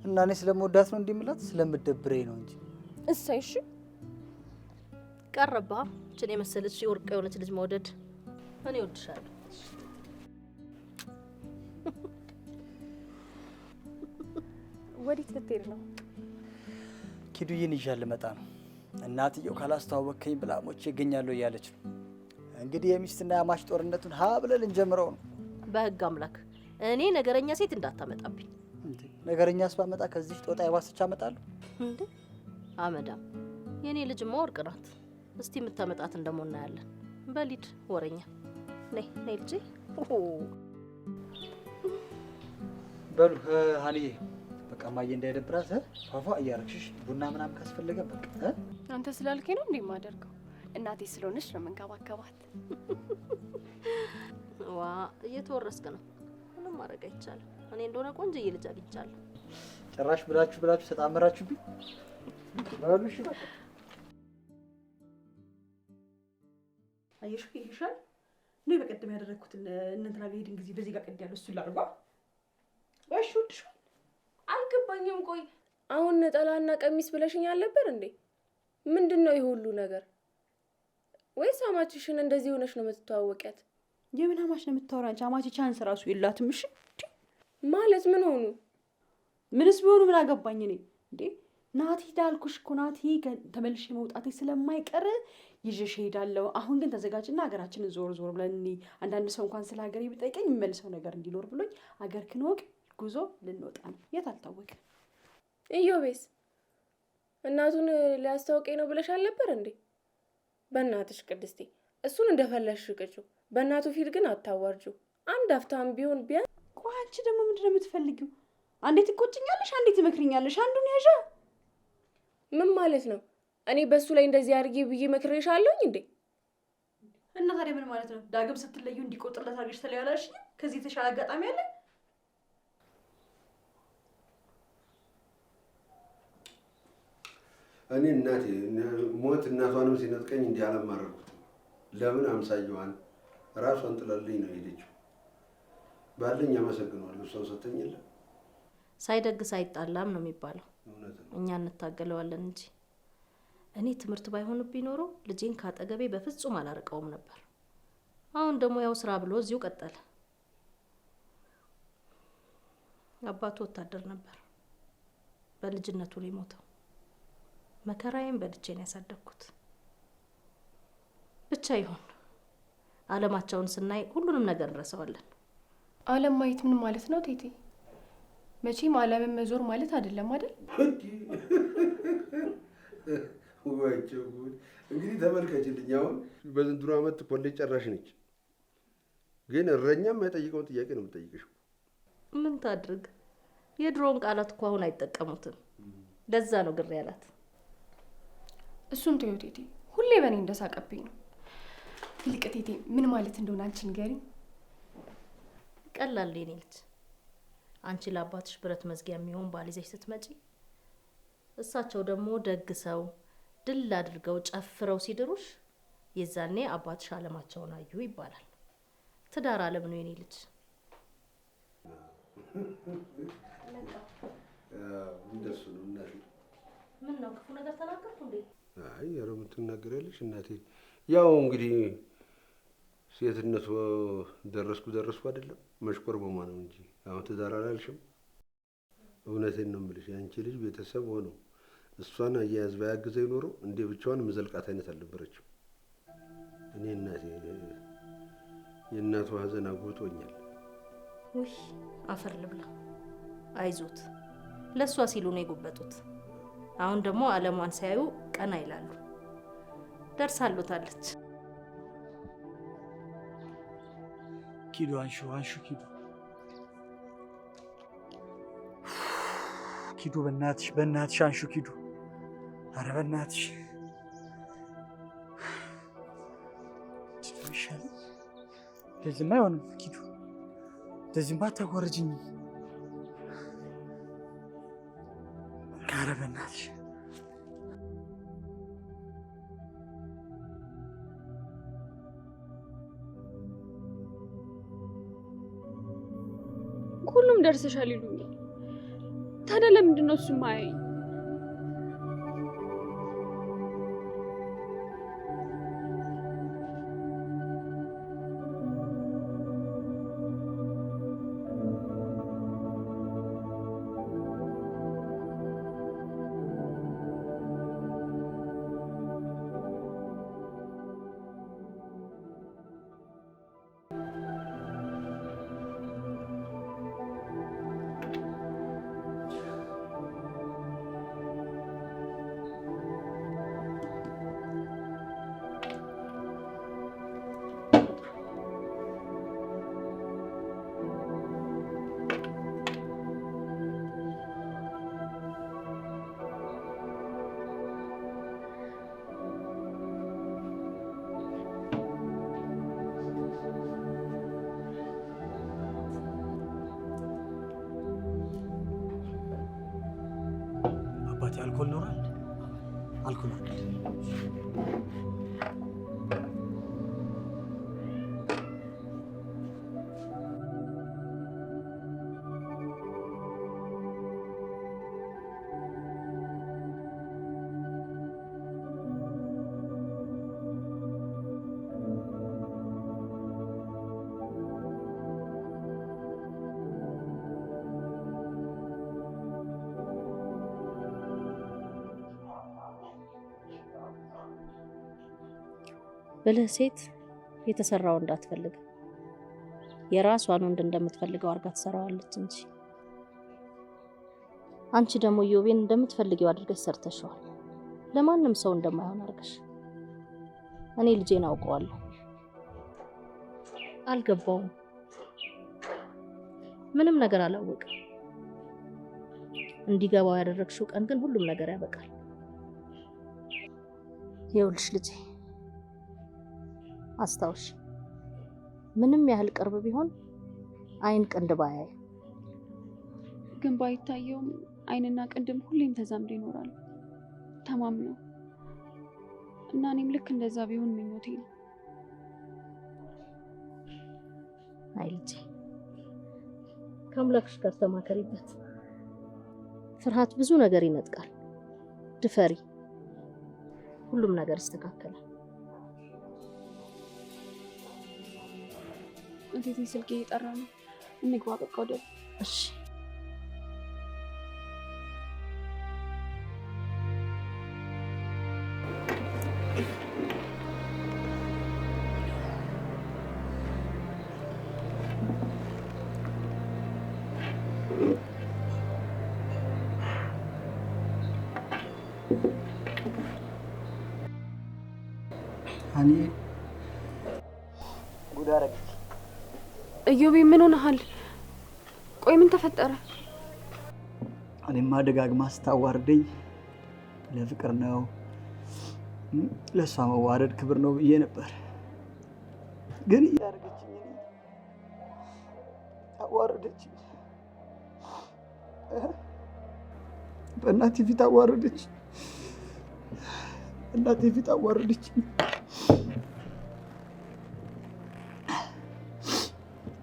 እና እኔ ስለምወዳት ነው እንዲህ የምላት? ስለምደብረኝ ነው እንጂ። እሰይ እሺ። ቀረባ እችን የመሰለች የወርቅ የሆነች ልጅ መውደድ። እኔ እወድሻለሁ። ወዴት ልትሄድ ነው? ኪዱዬን ይዣት ልመጣ ነው። እናትየው ካላስተዋወቅከኝ ብላ ሞቼ እገኛለሁ እያለች ነው። እንግዲህ የሚስትና የአማች ጦርነቱን ሀ ብለን ልንጀምረው ነው። በህግ አምላክ እኔ ነገረኛ ሴት እንዳታመጣብኝ። እንዴ ነገረኛስ ባመጣ ከዚህ ጦጣ የባሰች አመጣለሁ እንዴ? አመዳም የኔ ልጅማ ወርቅ ናት። እስቲ የምታመጣትን ደግሞ እናያለን። በሊድ ወረኛ ነይ ነይ ልጄ። በሉ ሀኒዬ በቃ እማዬ እንዳይደብራት ፏፏ እያረግሽሽ ቡና ምናምን ካስፈለገ በቃ። አንተ ስላልከኝ ነው እንዴ የማደርገው? እናቴ ስለሆነች ነው የምንከባከባት። ዋ እየተወረስክ ነው። ምንም ማድረግ አይቻልም። እኔ እንደሆነ ቆንጆዬ ልጅ አግኝቻለሁ። ጭራሽ ብላችሁ ብላችሁ ተጣመራችሁብኝ። በሉ እሺ በቃ። አየሽው ይሻል። እኔ በቀደም ያደረግኩትን እነ እንትና ጋር ሄድን ጊዜ በዚህ ጋር ቅድ ያለው እሱን ላድርጓ። እሺ ወድሽዋል? አልገባኝም። ቆይ አሁን ነጠላና ቀሚስ ብለሽኝ አልነበር እንዴ? ምንድን ነው ይሄ ሁሉ ነገር? ወይስ አማችሽን እንደዚህ ሆነሽ ነው የምትተዋወቂያት? የምን አማች ነው የምታወራ አንቺ? አማች chance ራሱ የላትም። እሺ ማለት ምን ሆኑ? ምንስ ቢሆኑ ምን አገባኝ እኔ እንዴ? ናቲ ዳልኩሽ እኮ ናቲ ተመልሼ መውጣቴ ስለማይቀር ይዤሽ እሄዳለሁ። አሁን ግን ተዘጋጅና ሀገራችንን ዞር ዞር ብለን እኔ አንዳንድ ሰው እንኳን ስለ ሀገሬ ቢጠይቀኝ የሚመልሰው ነገር እንዲኖር ብሎኝ ሀገር ክንወቅ ጉዞ ልንወጣ ነው። የት አልታወቀም። ኢዮቤስ እናቱን ሊያስታውቀኝ ነው ብለሽ አልነበር እንዴ? በእናትሽ ቅድስቴ እሱን እንደፈለግሽ ቅጪው፣ በእናቱ ፊት ግን አታዋርጂው። አንድ አፍታም ቢሆን ቢያንስ። ቆይ አንቺ ደግሞ ምንድን ነው የምትፈልጊው? አንዴ ትቆጭኛለሽ፣ አንዴ ትመክሪኛለሽ። አንዱን ያዣ። ምን ማለት ነው? እኔ በእሱ ላይ እንደዚህ አድርጌ ብዬ መክሬሻለሁኝ እንዴ? እና ታዲያ ምን ማለት ነው? ዳግም ስትለዩ እንዲቆጥርለት አድርገሽ ተለያላሽ። ከዚህ የተሻለ አጋጣሚ አለ? እኔ እናቴ ሞት እናቷንም ሲነጥቀኝ እንዲህ አላማረርኩትም። ለምን አምሳየዋን ራሷን ጥላልኝ ነው የሄደችው። ባለኝ አመሰግነዋለሁ። እሷን ሰጠኝ የለ። ሳይደግስ አይጣላም ነው የሚባለው። እውነት ነው። እኛ እንታገለዋለን እንጂ። እኔ ትምህርት ባይሆንብኝ ኖሮ ልጄን ካጠገቤ በፍጹም አላርቀውም ነበር። አሁን ደግሞ ያው ስራ ብሎ እዚሁ ቀጠለ። አባቱ ወታደር ነበር። በልጅነቱ ነው የሞተው። መከራዬን በልቼ ነው ያሳደግኩት። ብቻ ይሁን፣ አለማቸውን ስናይ ሁሉንም ነገር እንረሳዋለን። ዓለም ማየት ምን ማለት ነው ቴቴ? መቼም ዓለምን መዞር ማለት አይደለም አይደል? ወቸው ጉድ! እንግዲህ ተመልከችልኝ። አሁን በዘንድሮ ዓመት ኮሌጅ ጨራሽ ነች፣ ግን እረኛ የማይጠይቀውን ጥያቄ ነው የምጠይቅሽ። ምን ታድርግ፣ የድሮውን ቃላት እኮ አሁን አይጠቀሙትም። ለዛ ነው ግር ያላት። እሱን ተይው ቴቴ፣ ሁሌ በእኔ እንደሳቀብኝ ነው። ይልቅ ቴቴ ምን ማለት እንደሆነ አንቺ ንገሪኝ። ቀላል የኔ ልጅ፣ አንቺ ለአባትሽ ብረት መዝጊያ የሚሆን ባል ይዘሽ ስትመጪ፣ እሳቸው ደግሞ ደግሰው ድል አድርገው ጨፍረው ሲድሩሽ፣ የዛኔ አባትሽ አለማቸውን አዩ ይባላል። ትዳር አለም ነው የኔ ልጅ። እንደሱ ነው እናቴ። ምን ነው፣ ክፉ ነገር ተናገርኩ እንዴ? አይ፣ ኧረ ምን ትናገሪያለሽ እናቴ። ያው እንግዲህ ሴትነቱ ደረስኩ ደረስኩ አይደለም፣ መሽኮርመሟ ነው እንጂ አሁን ትዳር አላልሽም። እውነቴን ነው የምልሽ፣ የአንቺ ልጅ ቤተሰብ ሆነው እሷን አያያዝ ባያግዘኝ ኖሮ እንዴ ብቻዋን የምዘልቃት አይነት አልነበረችም። እኔ እናቴ የእናቱ ሀዘን አጉብጦኛል። ውይ፣ አፈር ልብላ። አይዞት፣ ለእሷ ሲሉ ነው የጎበጡት። አሁን ደግሞ አለሟን ሲያዩ ቀና ይላሉ። ደርሳሎታለች። ኪዱ፣ አንሹ፣ አንሹ፣ ኪዱ፣ ኪዱ፣ በእናትሽ፣ በእናትሽ አንሹ ኪዱ። አረ በእናትሽ ይሻላል። እንደዚህማ አይሆንም ኪዱ፣ እንደዚህማ አታጓርጅኝ። አረ በእናትሽ። ሁሉም ደርሰሻል ይሉኛል። ታዲያ ለምንድን ነው እሱ የማያየኝ? አባቴ፣ አልኮል ኖሯል? አልኮል አለ። ብልህ ሴት የተሰራው እንዳትፈልግ የራሷን ወንድ እንደምትፈልገው አድርጋ ትሰራዋለች እንጂ። አንቺ ደግሞ ኢዮቤን እንደምትፈልጊው አድርገሽ ሰርተሽዋል። ለማንም ሰው እንደማይሆን አድርገሽ። እኔ ልጄን አውቀዋለሁ። አልገባውም። ምንም ነገር አላወቅም። እንዲገባው ያደረግሽው ቀን ግን ሁሉም ነገር ያበቃል። ይኸውልሽ ልጄ፣ አስታውሽ፣ ምንም ያህል ቅርብ ቢሆን አይን ቅንድብ አያይም። ግን ባይታየውም አይንና ቅንድም ሁሌም ተዛምዶ ይኖራሉ፣ ተማምነው። እና እኔም ልክ እንደዛ ቢሆን ምኞቴ ነው። አይ ልጄ፣ ከአምላክሽ ጋር ተማከሪበት። ፍርሃት ብዙ ነገር ይነጥቃል። ድፈሪ፣ ሁሉም ነገር ይስተካከላል። እንዴት፣ ስልኬ እየጠራ ነው። እንግባ በቃ ወደ እሺ። እኔ ጉድ አደረገች። ኢዮቤ፣ ምን ሆነሃል? ቆይ ምን ተፈጠረ? እኔማ ደጋግማ ስታዋርደኝ ለፍቅር ነው፣ ለእሷ መዋረድ ክብር ነው ብዬ ነበር። ግን እያደረገችኝ እኔ አዋረደችኝ። በእናቴ ፊት አዋረደች። እናቴ ፊት አዋረደች።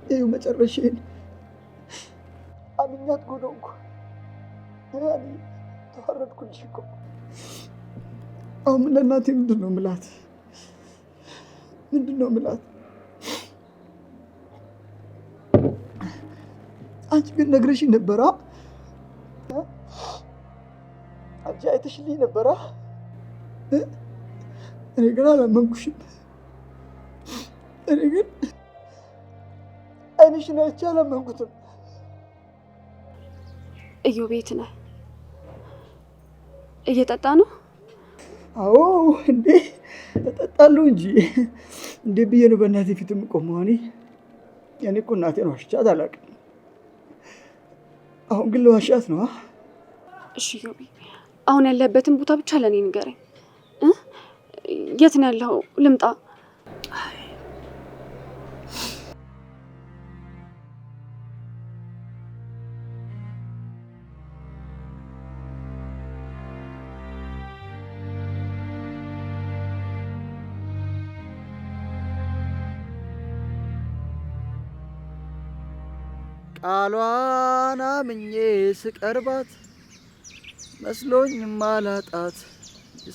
ይኸው መጨረሻዬን አምኛት ጎደንኩ። ያኔ ተዋረድኩልሽ እኮ። አሁን ለእናቴ ምንድን ነው የምላት? ምንድን ነው የምላት? አንቺ ግን ነግረሽኝ ነበራ። አንቺ አይተሽልኝ ነበራ። እኔ ግን አላመንኩሽም። እኔ ግን ዓይንሽን አይቼ አላመንኩትም። እዩ ቤት ነህ? እየጠጣ ነው? አዎ እንዴ እጠጣለሁ እንጂ እንዴ ብዬ ነው በእናቴ ፊት የምቆመው? እኔ እኮ እናቴን ዋሽቻት አላውቅም። አሁን ግን ልዋሻት ነው። እሺ ዮቢ፣ አሁን ያለበትን ቦታ ብቻ ለእኔ ንገረኝ። የት ነው ያለው? ልምጣ። ቃሏን አምኜ ስቀርባት መስሎኝ ማላጣት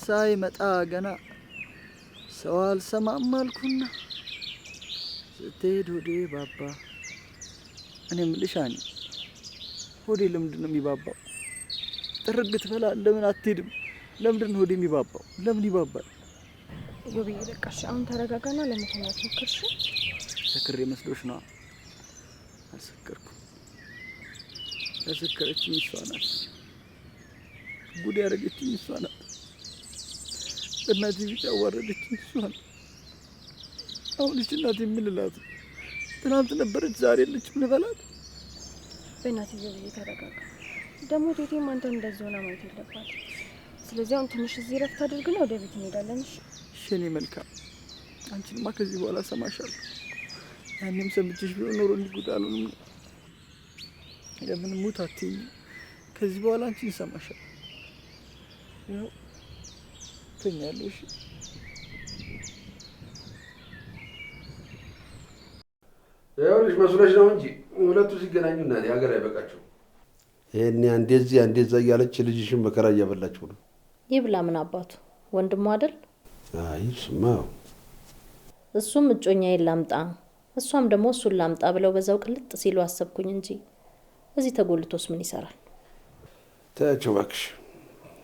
ሳይመጣ ገና ሰው አልሰማም አልኩና ስትሄድ ሆዴ ባባ። እኔ የምልሽ አኒ፣ ሆዴ ለምንድን ነው የሚባባው? ጥርግ ትበላ ለምን አትሄድም? ለምንድን ነው ሆዴ የሚባባው? ለምን ይባባል? ዮብዬ በቃ እሺ፣ አሁን ተረጋጋና ለመተኛት ሞክር። እሺ? ሰክሬ መስሎሽ ነዋ። አልሰከርኩም። ያሰከረችኝ እሷ ናት። ጉድ ያደረገችኝ እሷ ናት። በእናቴ ፊት ያዋረደችኝ እሷ ናት። አሁን እቺ እናቴ ምን ልላት? ትናንት ነበረች ዛሬ የለችም ልበላት? በእናትህ ዮብዬ ተረጋጋ። ደግሞ ቴቴም አንተን እንደዚህ ሆና ማየት የለባትም። ስለዚህ አሁን ትንሽ እዚህ ረፍት አድርግና ወደ ቤት እንሄዳለን። እሺ? እሺ የእኔ መልካም፣ አንቺንማ ከዚህ በኋላ እሰማሻለሁ። ያኔም ሰምቼሽ ቢሆን ኖሮ እንዲህ ጉድ አልሆንም ነበር። ለምን ሙት አትይኝ? ከዚህ በኋላ አንቺን እሰማሻለሁ። ይኸው እተኛለሁ። እሺ? ይኸውልሽ መስሎሽ ነው እንጂ ሁለቱ ሲገናኙ እናቴ ሀገር አይበቃቸው። ይሄኔ አንዴ እዚህ አንዴ እዛ እያለች ልጅሽን መከራ እያበላችሁ ነው። ይብላ ምን አባቱ ወንድሙ አይደል? አይ እሱማ እሱም እጮኛዬን ላምጣ እሷም ደግሞ እሱን ላምጣ ብለው በዛው ቅልጥ ሲሉ አሰብኩኝ እንጂ እዚህ ተጎልቶስ ምን ይሰራል? ተያቸው እባክሽ።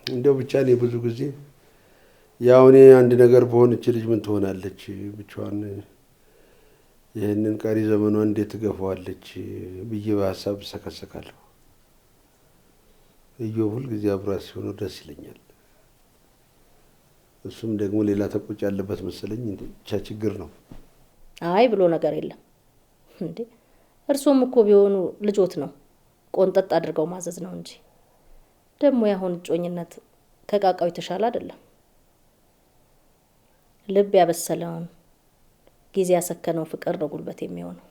እንደው ብቻ እኔ ብዙ ጊዜ ያው እኔ አንድ ነገር በሆን እች ልጅ ምን ትሆናለች ብቻዋን ይህንን ቀሪ ዘመኗን እንዴት ትገፋዋለች ብዬ በሀሳብ እሰከሰካለሁ። እዮብ ሁልጊዜ አብሯት ሲሆኑ ደስ ይለኛል። እሱም ደግሞ ሌላ ተቆጭ ያለበት መሰለኝ። ብቻ ችግር ነው። አይ ብሎ ነገር የለም እንዴ። እርሶም እኮ ቢሆኑ ልጆት ነው፣ ቆንጠጥ አድርገው ማዘዝ ነው እንጂ። ደግሞ ያሁን እጮኝነት ከቃቃው የተሻለ አይደለም። ልብ ያበሰለውን ጊዜ ያሰከነው ፍቅር ነው ጉልበት የሚሆነው።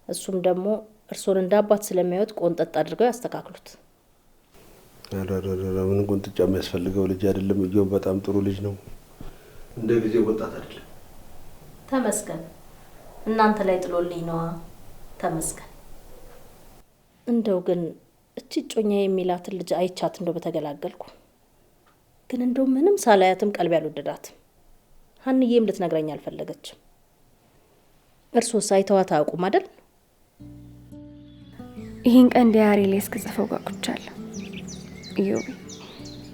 እሱም ደግሞ እርሶን እንደ አባት ስለሚያዩት ቆንጠጥ አድርገው ያስተካክሉት። ኧረ ምን ቆንጥጫ የሚያስፈልገው ልጅ አይደለም። እዮብ በጣም ጥሩ ልጅ ነው። እንደ ጊዜው ወጣት አይደለም። ተመስገን፣ እናንተ ላይ ጥሎልኝ ነዋ። ተመስገን። እንደው ግን እቺ እጮኛ የሚላትን ልጅ አይቻት እንደው በተገላገልኩ። ግን እንደው ምንም ሳላያትም ቀልቤ አልወደዳትም። ሀንዬም ልትነግረኝ አልፈለገችም። እርሶስ አይተዋት አያውቁም አይደል? ይህን ቀን diary ላይ እስክጽፈው ጓጉቻለሁ ኢዮቤ።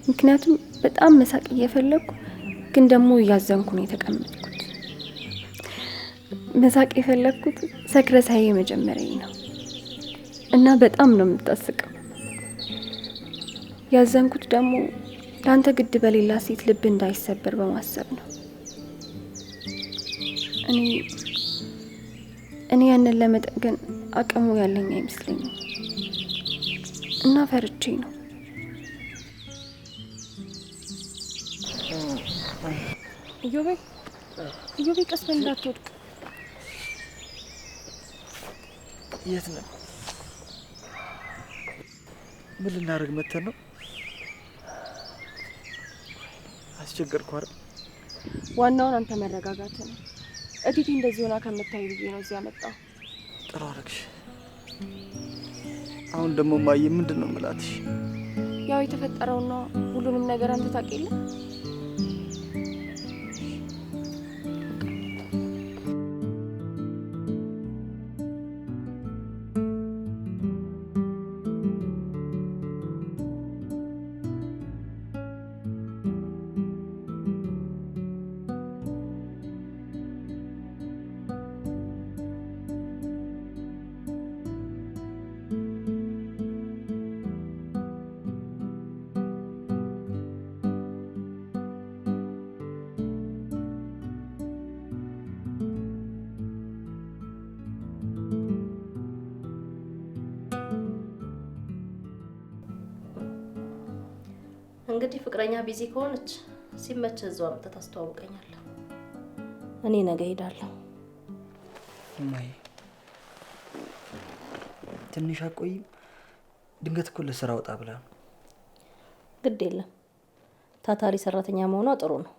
ምክንያቱም በጣም መሳቅ እየፈለግኩ ግን ደግሞ እያዘንኩ ነው የተቀመጥኩት። መሳቅ የፈለግኩት ሰክረ ሳይ የመጀመሪያዬ ነው እና በጣም ነው የምታስቀው። ያዘንኩት ደግሞ ለአንተ ግድ በሌላ ሴት ልብ እንዳይሰበር በማሰብ ነው። እኔ ያንን ለመጠገን አቅሙ ያለኝ አይመስለኝም እና ፈርቼ ነው። ኢዮቤ ኢዮቤ፣ ቀስ በል እንዳትወድቅ። የት ነው? ምን ልናደርግ መተን ነው? አስቸገርኩ አይደል? ዋናውን አንተ መረጋጋት ነው። እቲቲ እንደዚህ ሆና ከምታይ ብዬ ነው እዚህ ያመጣው። ጥሩ አደረግሽ። አሁን ደግሞ እማዬ ምንድን ነው የምላትሽ? ያው የተፈጠረውን ነው። ሁሉንም ነገር አንተ ታውቅ የለ? እንግዲህ ፍቅረኛ busy ከሆነች ሲመችህ እዛው አምጥተህ ታስተዋውቀኛለህ። እኔ ነገ እሄዳለሁ። እማዬ ትንሽ አቆይም። ድንገት እኮ ለስራ ወጣ ብላ ነው። ግድ የለም ታታሪ ሰራተኛ መሆኗ ጥሩ ነው።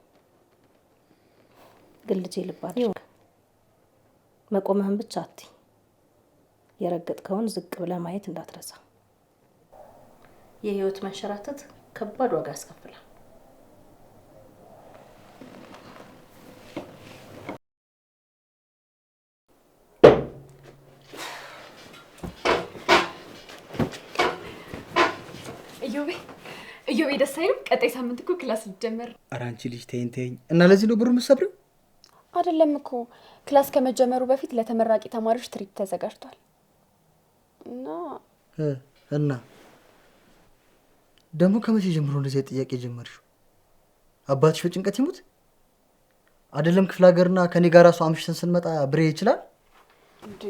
ግን ልጄ ልብ አድርግ፣ መቆምህን ብቻ አትይ። የረገጥከውን ዝቅ ብለህ ማየት እንዳትረሳ። የህይወት መንሸራተት ከባድ ዋጋ ያስከፍላል። እዮቤ እዮቤ ደስ አይልም? ቀጣይ ሳምንት እኮ class ሊጀመር። ኧረ አንቺ ልጅ ተይኝ ተይኝ። እና ለዚህ ነው ብሩ የምትሰብሪው? አይደለም እኮ class ከመጀመሩ በፊት ለተመራቂ ተማሪዎች trip ተዘጋጅቷል። እና እና ደግሞ ከመቼ ጀምሮ እንደዚህ ጥያቄ ጀመርሽው? አባትሽ በጭንቀት ይሙት አይደለም ክፍለ ሀገርና ከኔ ጋር እራሱ አምሽተን ስንመጣ ብሬ ይችላል እንዴ?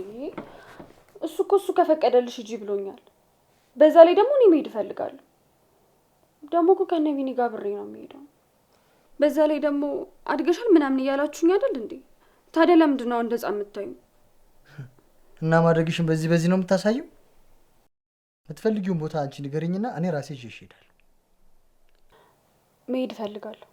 እሱ እኮ እሱ ከፈቀደልሽ ሂጂ ብሎኛል። በዛ ላይ ደግሞ እኔ መሄድ እፈልጋለሁ። ደግሞ እኮ ከነ ቢኒ ጋር ብሬ ነው የሚሄደው። በዛ ላይ ደግሞ አድገሻል ምናምን እያላችሁኝ አይደል እንዴ? ታዲያ ለምንድን ነው እንደዛ የምታዩ? እና ማድረግሽን በዚህ በዚህ ነው የምታሳየው? የምትፈልጊውን ቦታ አንቺ ንገሪኝና እኔ ራሴ ይዤሽ እሄዳለሁ። መሄድ እፈልጋለሁ።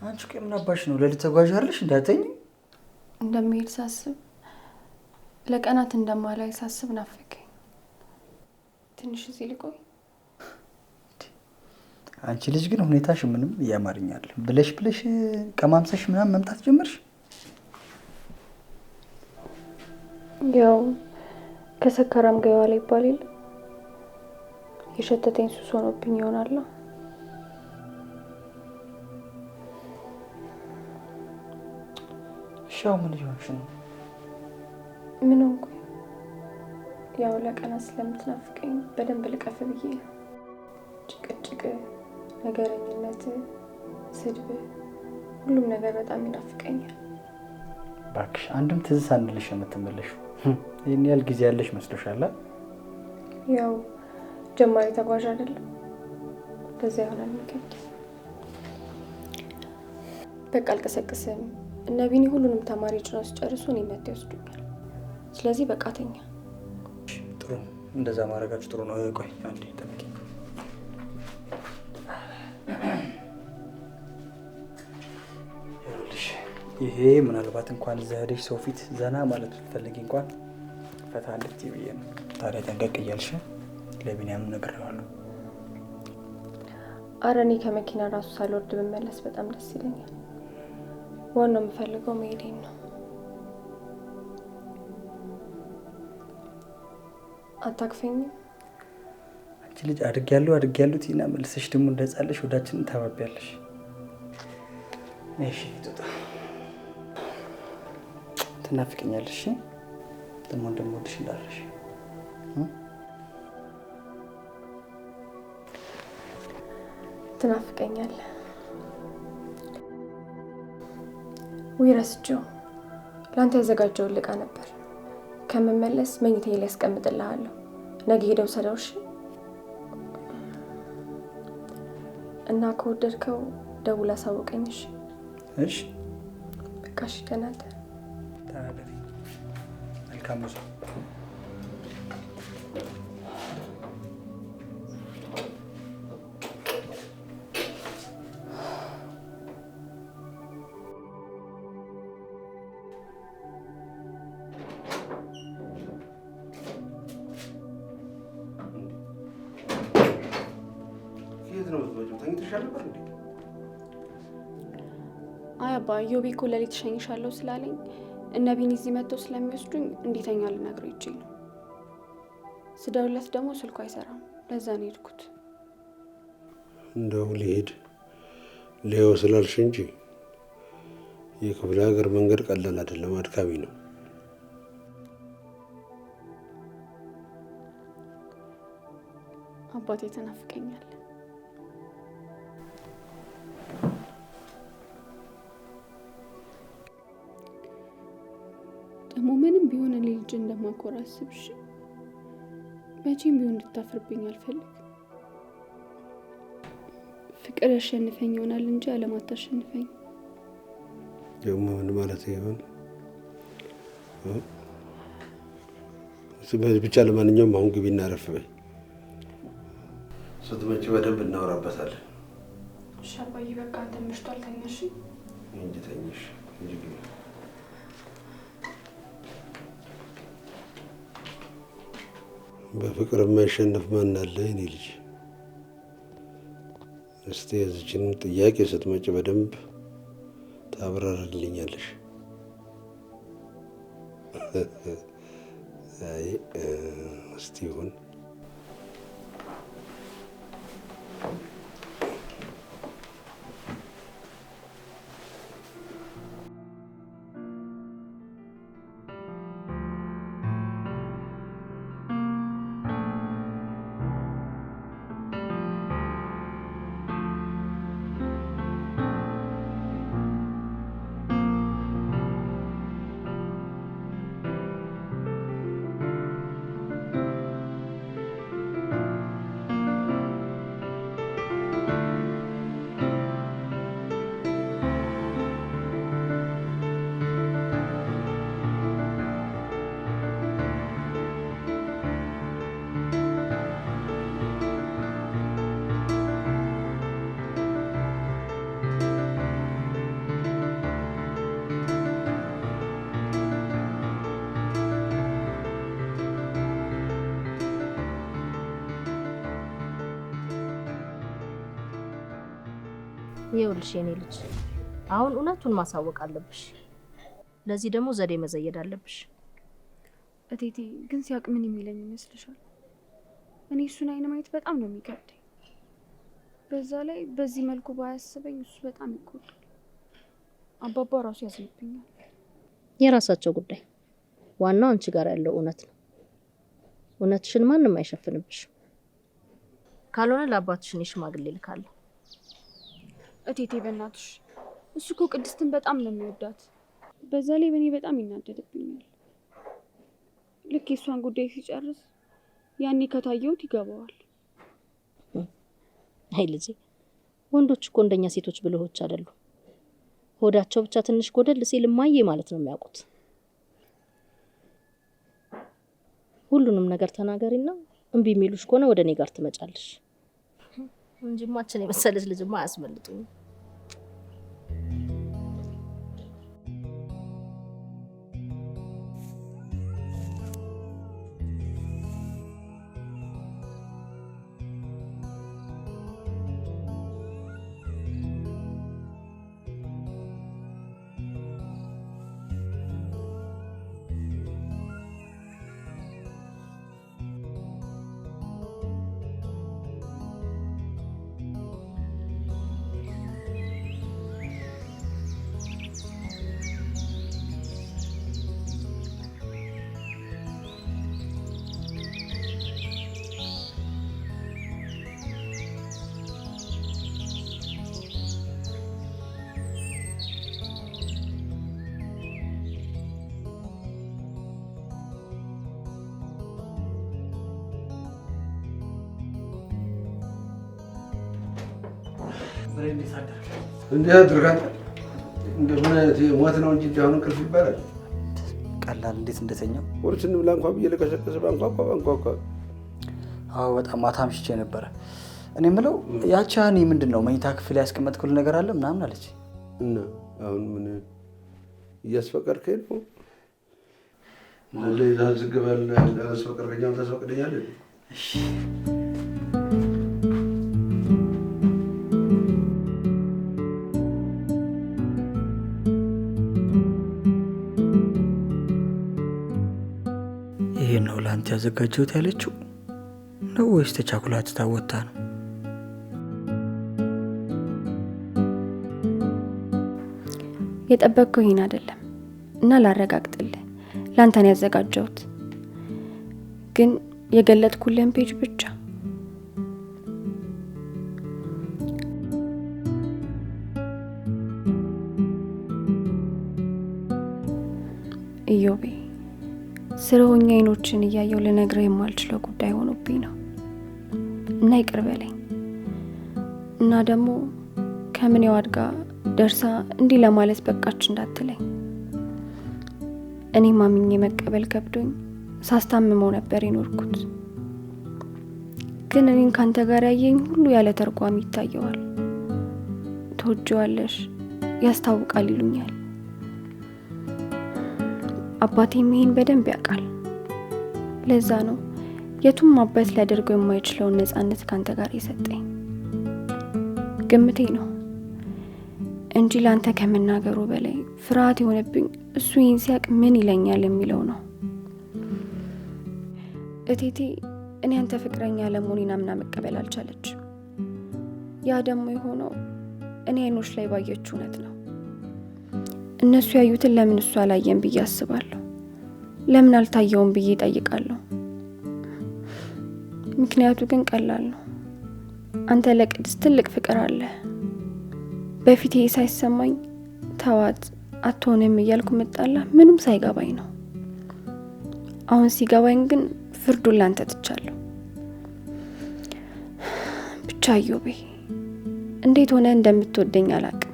አንቺ ቆይ ምን አባሽ ነው ለሊት ተጓዥ አይደለሽ? እንዳትተኝ። እንደምሄድ ሳስብ ለቀናት እንደማላይ ሳስብ ናፈቀኝ። ትንሽ እዚህ ልቆይ። አንቺ ልጅ ግን ሁኔታሽ ምንም እያማርኛል። ብለሽ ብለሽ ቀማምሰሽ ምናምን መምጣት ጀመርሽ። ያው ከሰከራም ጋር የዋለ ይባል የለ የሸተተኝ ሱስ ሆኖብኝ ይሆናል። ሻው ምን እየሆንሽ ነው? ምን ሆንኩኝ? ያው ለቀናት ስለምትናፍቀኝ በደንብ ልቀፍ ብዬ ነው። ጭቅጭቅ፣ ነገረኝነት፣ ስድብ፣ ሁሉም ነገር በጣም ይናፍቀኛል። እባክሽ አንድም ትዝ ሳንልሽ የምትመለሽው ይህን ያህል ጊዜ ያለሽ መስሎሻል? ያው ጀማሪ ተጓዥ አይደለም፣ በዛ ይሆናል የሚከብድ። በቃ አልቀሰቅስም። እነ ቢኒ ሁሉንም ተማሪ ጭነው ሲጨርሱ እኔ መጥተው ይወስዱኛል። ስለዚህ በቃ ተኛ። ጥሩ፣ እንደዛ ማድረጋችሁ ጥሩ ነው። ቆይ አንዴ ጠብቂኝ። ይኸውልሽ ይሄ ምናልባት እንኳን እዛ ሄደሽ ሰው ፊት ዘና ማለት ብትፈልጊ እንኳን ፈታ እንድትይ ብዬ ነው። ታዲያ ጠንቀቅ እያልሽ ለቢኒያም ነግሬዋለሁ። ኧረ እኔ ከመኪና ራሱ ሳልወርድ ብመለስ በጣም ደስ ይለኛል። ዋናው የምፈልገው መሄዴን ነው። አታክፈኝም? አንቺ ልጅ አድጌያለሁ አድጌያለሁ ትይና መልሰሽ ደግሞ እንደ ሕፃን ልጅ ወዳችንን ታባቢያለሽ። እሺ ጡጣ ትናፍቀኛለሽ። ደግሞ እንደምወድሽ እንዳለሽ ትናፍቀኛለህ። ውይ ረስቼው፣ ለአንተ ያዘጋጀውን ዕቃ ነበር። ከምመለስ መኝታዬ ላይ አስቀምጥልሃለሁ። ነገ ሄደው ሰደው። እሺ? እና ከወደድከው ደውል አሳውቀኝ። እሺ? እሺ። በቃ እሺ፣ ደህና እደር። ደህና እደሪ። መልካም ጉዞ። የት ነው የምትመጪው? ተኝተሻል ነበር እንዴ? አይ አባ፣ ዮቤ እኮ ሌሊት እሸኝሻለሁ ስላለኝ እነ ቢኒ እዚህ መጥተው ስለሚወስዱኝ እንዲተኛ ልነግረው ሄጄ ነው። ስደውልለት ደግሞ ስልኩ አይሰራም። ለዛ ነው የሄድኩት። እንደው ልሄድ ልየው ስላልሽ እንጂ የክፍለ ሀገር መንገድ ቀላል አይደለም፣ አድካሚ ነው። አባቴ ትናፍቀኛለህ። ደግሞ ምንም ቢሆን እኔ ልጅ እንደማኮራ አስብ። እሺ? መቼም ቢሆን እንድታፍርብኝ አልፈልግም። ፍቅር ያሸንፈኝ ይሆናል እንጂ ዓለም አታሸንፈኝ። ደግሞ ምን ማለት ይሆን? ብቻ ለማንኛውም አሁን ግቢና አረፍ በይ። ስትመጪ በደንብ እናወራበታለን። እሺ አባዬ፣ በቃ አንተ መሽቷል፣ ተኛ። እሺ? እንጂ ተኝሽ እንጂ ግቢ። በፍቅር የማይሸነፍ ማን አለ የኔ ልጅ? እስቲ የዚችን ጥያቄ ስትመጪ በደንብ ታብራርልኛለሽ። አይ እስቲ ይሁን። ይኸውልሽ የኔ ልጅ አሁን እውነቱን ማሳወቅ አለብሽ። ለዚህ ደግሞ ዘዴ መዘየድ አለብሽ። እቴቴ ግን ሲያውቅ ምን የሚለኝ ይመስልሻል? እኔ እሱን አይን ማየት በጣም ነው የሚከብደኝ። በዛ ላይ በዚህ መልኩ ባያስበኝ እሱ በጣም ይጎዳል። አባባ ራሱ ያዝንብኛል። የራሳቸው ጉዳይ። ዋናው አንቺ ጋር ያለው እውነት ነው። እውነትሽን ማንም አይሸፍንብሽ። ካልሆነ ለአባትሽ እኔ ሽማግሌ ልካለሁ። እቴቴ በእናትሽ እሱ እኮ ቅድስትን በጣም ነው የሚወዳት። በዛ ላይ በእኔ በጣም ይናደድብኛል። ልክ የእሷን ጉዳይ ሲጨርስ ያኔ ከታየሁት ይገባዋል። አይ ልጄ፣ ወንዶች እኮ እንደኛ ሴቶች ብልሆች አይደሉም። ሆዳቸው ብቻ ትንሽ ጎደል ሲል እማዬ ማለት ነው የሚያውቁት። ሁሉንም ነገር ተናገሪና እምቢ የሚሉሽ ከሆነ ወደ እኔ ጋር ትመጫለሽ እንጂማችን የመሰለች ልጅማ አያስመልጡኝ። እንዴት አደርክ? እንዴት አደርክ አንተ? እንደው ምን አይነት ሞት ነው እንጂ እንዲህ አሁን እንቅልፍ ይባላል? ቀላል እንዴት እንደተኛው። ቁርስ እንብላ እንኳን ብዬ ልቀሰቅስህ ባንኳኳ ባንኳኳ። አዎ በጣም ማታ አምሽቼ ነበረ። እኔ የምለው ያቺ ሀኒ ምንድን ነው መኝታ ክፍል ያስቀመጥኩልህ ነገር አለ ምናምን አለች። እና አሁን ምን እያስፈቀድከኝ ነው? ለዛ ዝግ በል። አላስፈቀድከኝ፣ አሁን ታስፈቅደኛለህ? እሺ። ይሄን ነው ለአንተ ያዘጋጀሁት ያለችው ነው ወይስ ተቻኩላ ትታ ወጥታ ነው? የጠበቅከው ይሄን አይደለም እና ላረጋግጥልህ፣ ላንተ ነው ያዘጋጀሁት። ግን የገለጥኩልህን page ብቻ። ኢዮቤ፣ ስር ሆኜ አይኖችን እያየው ልነግርህ የማልችለው ጉዳይ ሆኖብኝ ነው እና ይቅር በለኝ። እና ደግሞ ከምን አድጋ ደርሳ እንዲህ ለማለት በቃች እንዳትለኝ። እኔ ማምኜ መቀበል ከብዶኝ ሳስታምመው ነበር የኖርኩት። ግን እኔን ካንተ ጋር ያየኝ ሁሉ ያለ ተርጓሚ ይታየዋል። ትወጂዋለሽ፣ ያስታውቃል ይሉኛል። አባቴም ይሄን በደንብ ያውቃል። ለዛ ነው የቱም አባት ሊያደርገው የማይችለውን ነፃነት ካንተ ጋር የሰጠኝ። ግምቴ ነው እንጂ ላንተ ከመናገሩ በላይ ፍርሃት የሆነብኝ እሱ ይህን ሲያውቅ ምን ይለኛል የሚለው ነው። እቴቴ እኔ አንተ ፍቅረኛ ለመሆኔን አምና መቀበል አልቻለችም። ያ ደግሞ የሆነው እኔ አይኖች ላይ ባየችው እውነት ነው። እነሱ ያዩትን ለምን እሱ አላየም ብዬ አስባለሁ። ለምን አልታየውም ብዬ እጠይቃለሁ። ምክንያቱ ግን ቀላል ነው። አንተ ለቅድስት ትልቅ ፍቅር አለ። በፊቴ ሳይሰማኝ ተዋት አትሆንም እያልኩ መጣላ ምንም ሳይገባኝ ነው። አሁን ሲገባኝ ግን ፍርዱን ላንተ ትቻለሁ። ብቻ ኢዮቤ፣ እንዴት ሆነ እንደምትወደኝ አላቅም።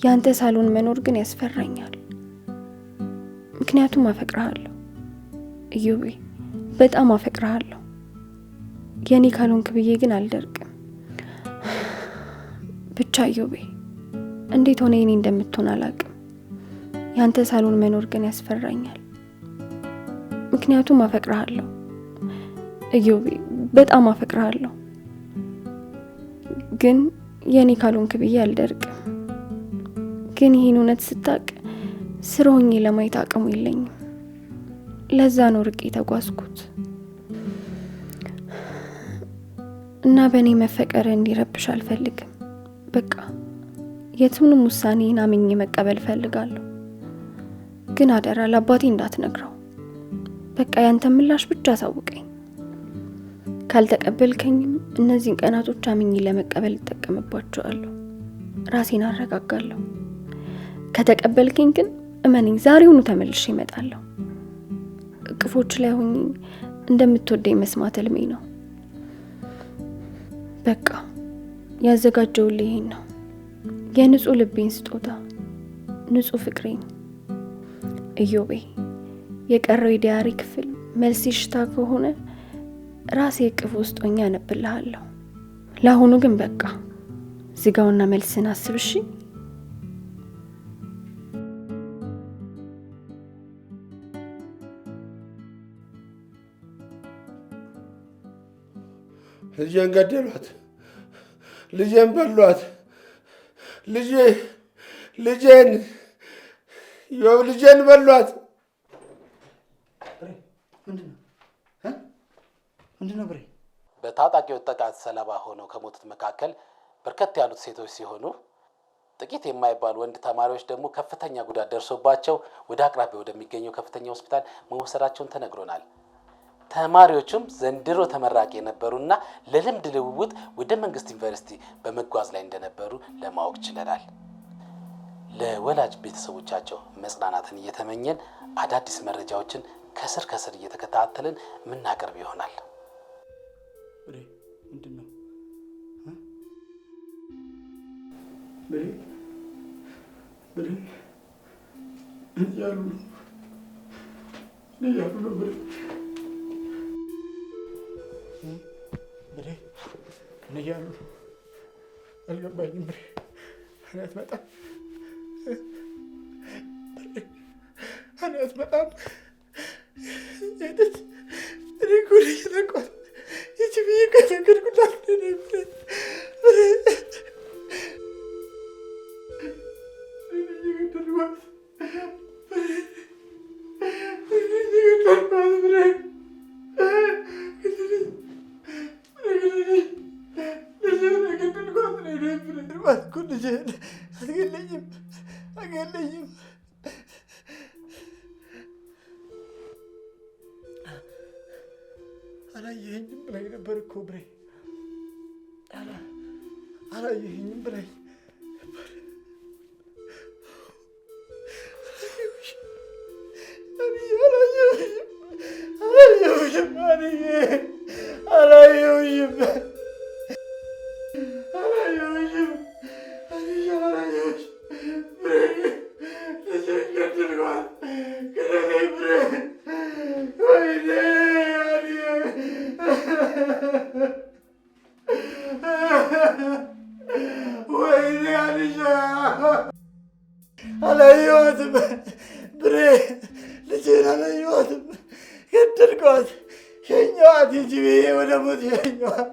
ያንተ ሳልሆን መኖር ግን ያስፈራኛል። ምክንያቱም አፈቅርሃለሁ ኢዮቤ፣ በጣም አፈቅርሃለሁ። የኔ ካልሆንክ ብዬ ግን አልደርቅም። ብቻ ኢዮቤ፣ እንዴት ሆነ የኔ እንደምትሆን አላቅም። ያንተ ሳልሆን መኖር ግን ያስፈራኛል። ምክንያቱም አፈቅርሃለሁ ኢዮቤ፣ በጣም አፈቅርሃለሁ። ግን የኔ ካልሆንክ ብዬ አልደርቅም። ግን ይህን እውነት ስታቅ ስር ሆኜ ለማየት አቅሙ የለኝም። ለዛ ነው ርቄ የተጓዝኩት እና በእኔ መፈቀር እንዲረብሽ አልፈልግም። በቃ የቱንም ውሳኔን አምኜ መቀበል እፈልጋለሁ። ግን አደራ ለአባቴ እንዳትነግረው። በቃ ያንተ ምላሽ ብቻ አሳውቀኝ። ካልተቀበልከኝም እነዚህን ቀናቶች አምኜ ለመቀበል እጠቀምባቸዋለሁ። ራሴን አረጋጋለሁ። ከተቀበልከኝ ግን እመነኝ ዛሬውኑ ተመልሼ እመጣለሁ። እቅፎች ላይ ሆኜ እንደምትወደኝ መስማት ህልሜ ነው። በቃ ያዘጋጀውልህ ይሄን ነው፣ የንጹህ ልቤን ስጦታ፣ ንጹህ ፍቅሬን። ኢዮቤ፣ የቀረው የ diary ክፍል መልስ ሽታ ከሆነ ራሴ እቅፍ ውስጥ ሆኜ አነብልሃለሁ። ለአሁኑ ግን በቃ ዝጋውና መልስን አስብ እሺ። ልጄን ገደሏት፣ ልጄን በሏት፣ ልጄ ልጄን ኢዮብ ልጄን በሏት። ምንድን ነው ብሬ? በታጣቂዎች ጥቃት ሰለባ ሆነው ከሞቱት መካከል በርከት ያሉት ሴቶች ሲሆኑ ጥቂት የማይባሉ ወንድ ተማሪዎች ደግሞ ከፍተኛ ጉዳት ደርሶባቸው ወደ አቅራቢያ ወደሚገኘው ከፍተኛ ሆስፒታል መወሰዳቸውን ተነግሮናል። ተማሪዎቹም ዘንድሮ ተመራቂ የነበሩና ለልምድ ልውውጥ ወደ መንግስት ዩኒቨርሲቲ በመጓዝ ላይ እንደነበሩ ለማወቅ ችለናል። ለወላጅ ቤተሰቦቻቸው መጽናናትን እየተመኘን አዳዲስ መረጃዎችን ከስር ከስር እየተከታተልን የምናቀርብ ይሆናል። ብሬ ምንድን ነው? ብሬ፣ ብሬ፣ ምን እያሉ ነው? ምን እያሉ ነው? ብሬ፣ ብሬ፣ ምን እያሉ ነው? አልገባኝም። ብሬ፣ እኔ አትመጣም። ብሬ፣ እኔ አትመጣም። ሄደች። እኔ እኮ ነኝ የናኳት። ይቺ ብዬ እኮ የፈቀድኩላት እኔ ነኝ። ብሬ፣ ብሬ፣ እኔ ነኝ የገደልኳት። ብሬ፣ እኔ ነኝ የገደልኳት። ብሬ፣ ግደለኝ። ብሬ፣ ግደለኝ። ልጄን የገደልኳት እኔ ነኝ። ብሬ፣ ገደልኳት እኮ ልጄን። አትገለኝም፣ አትገለኝም። አላየኸኝም ብላኝ ነበር እኮ ብሬ። አላየኸኝም ብላኝ ነበር። አላየሁሽም፣ አላየሁሽም፣ አንዬ፣ አላየሁሽም፣ አላየሁሽም፣ አንዬ፣ አላየሁሽም። ብሬ፣ ልጄን ገደልኳት። ግደለኝ ብሬ። ወይኔ አንዬ። ወይኔ አንሻ፣ አላየኋትም ብሬ፣ ልጄን አላየኋትም። ገደልኳት፣ ሸኘኋት፣ ሂጂ ብዬ ወደ ሞት ሸኘኋት።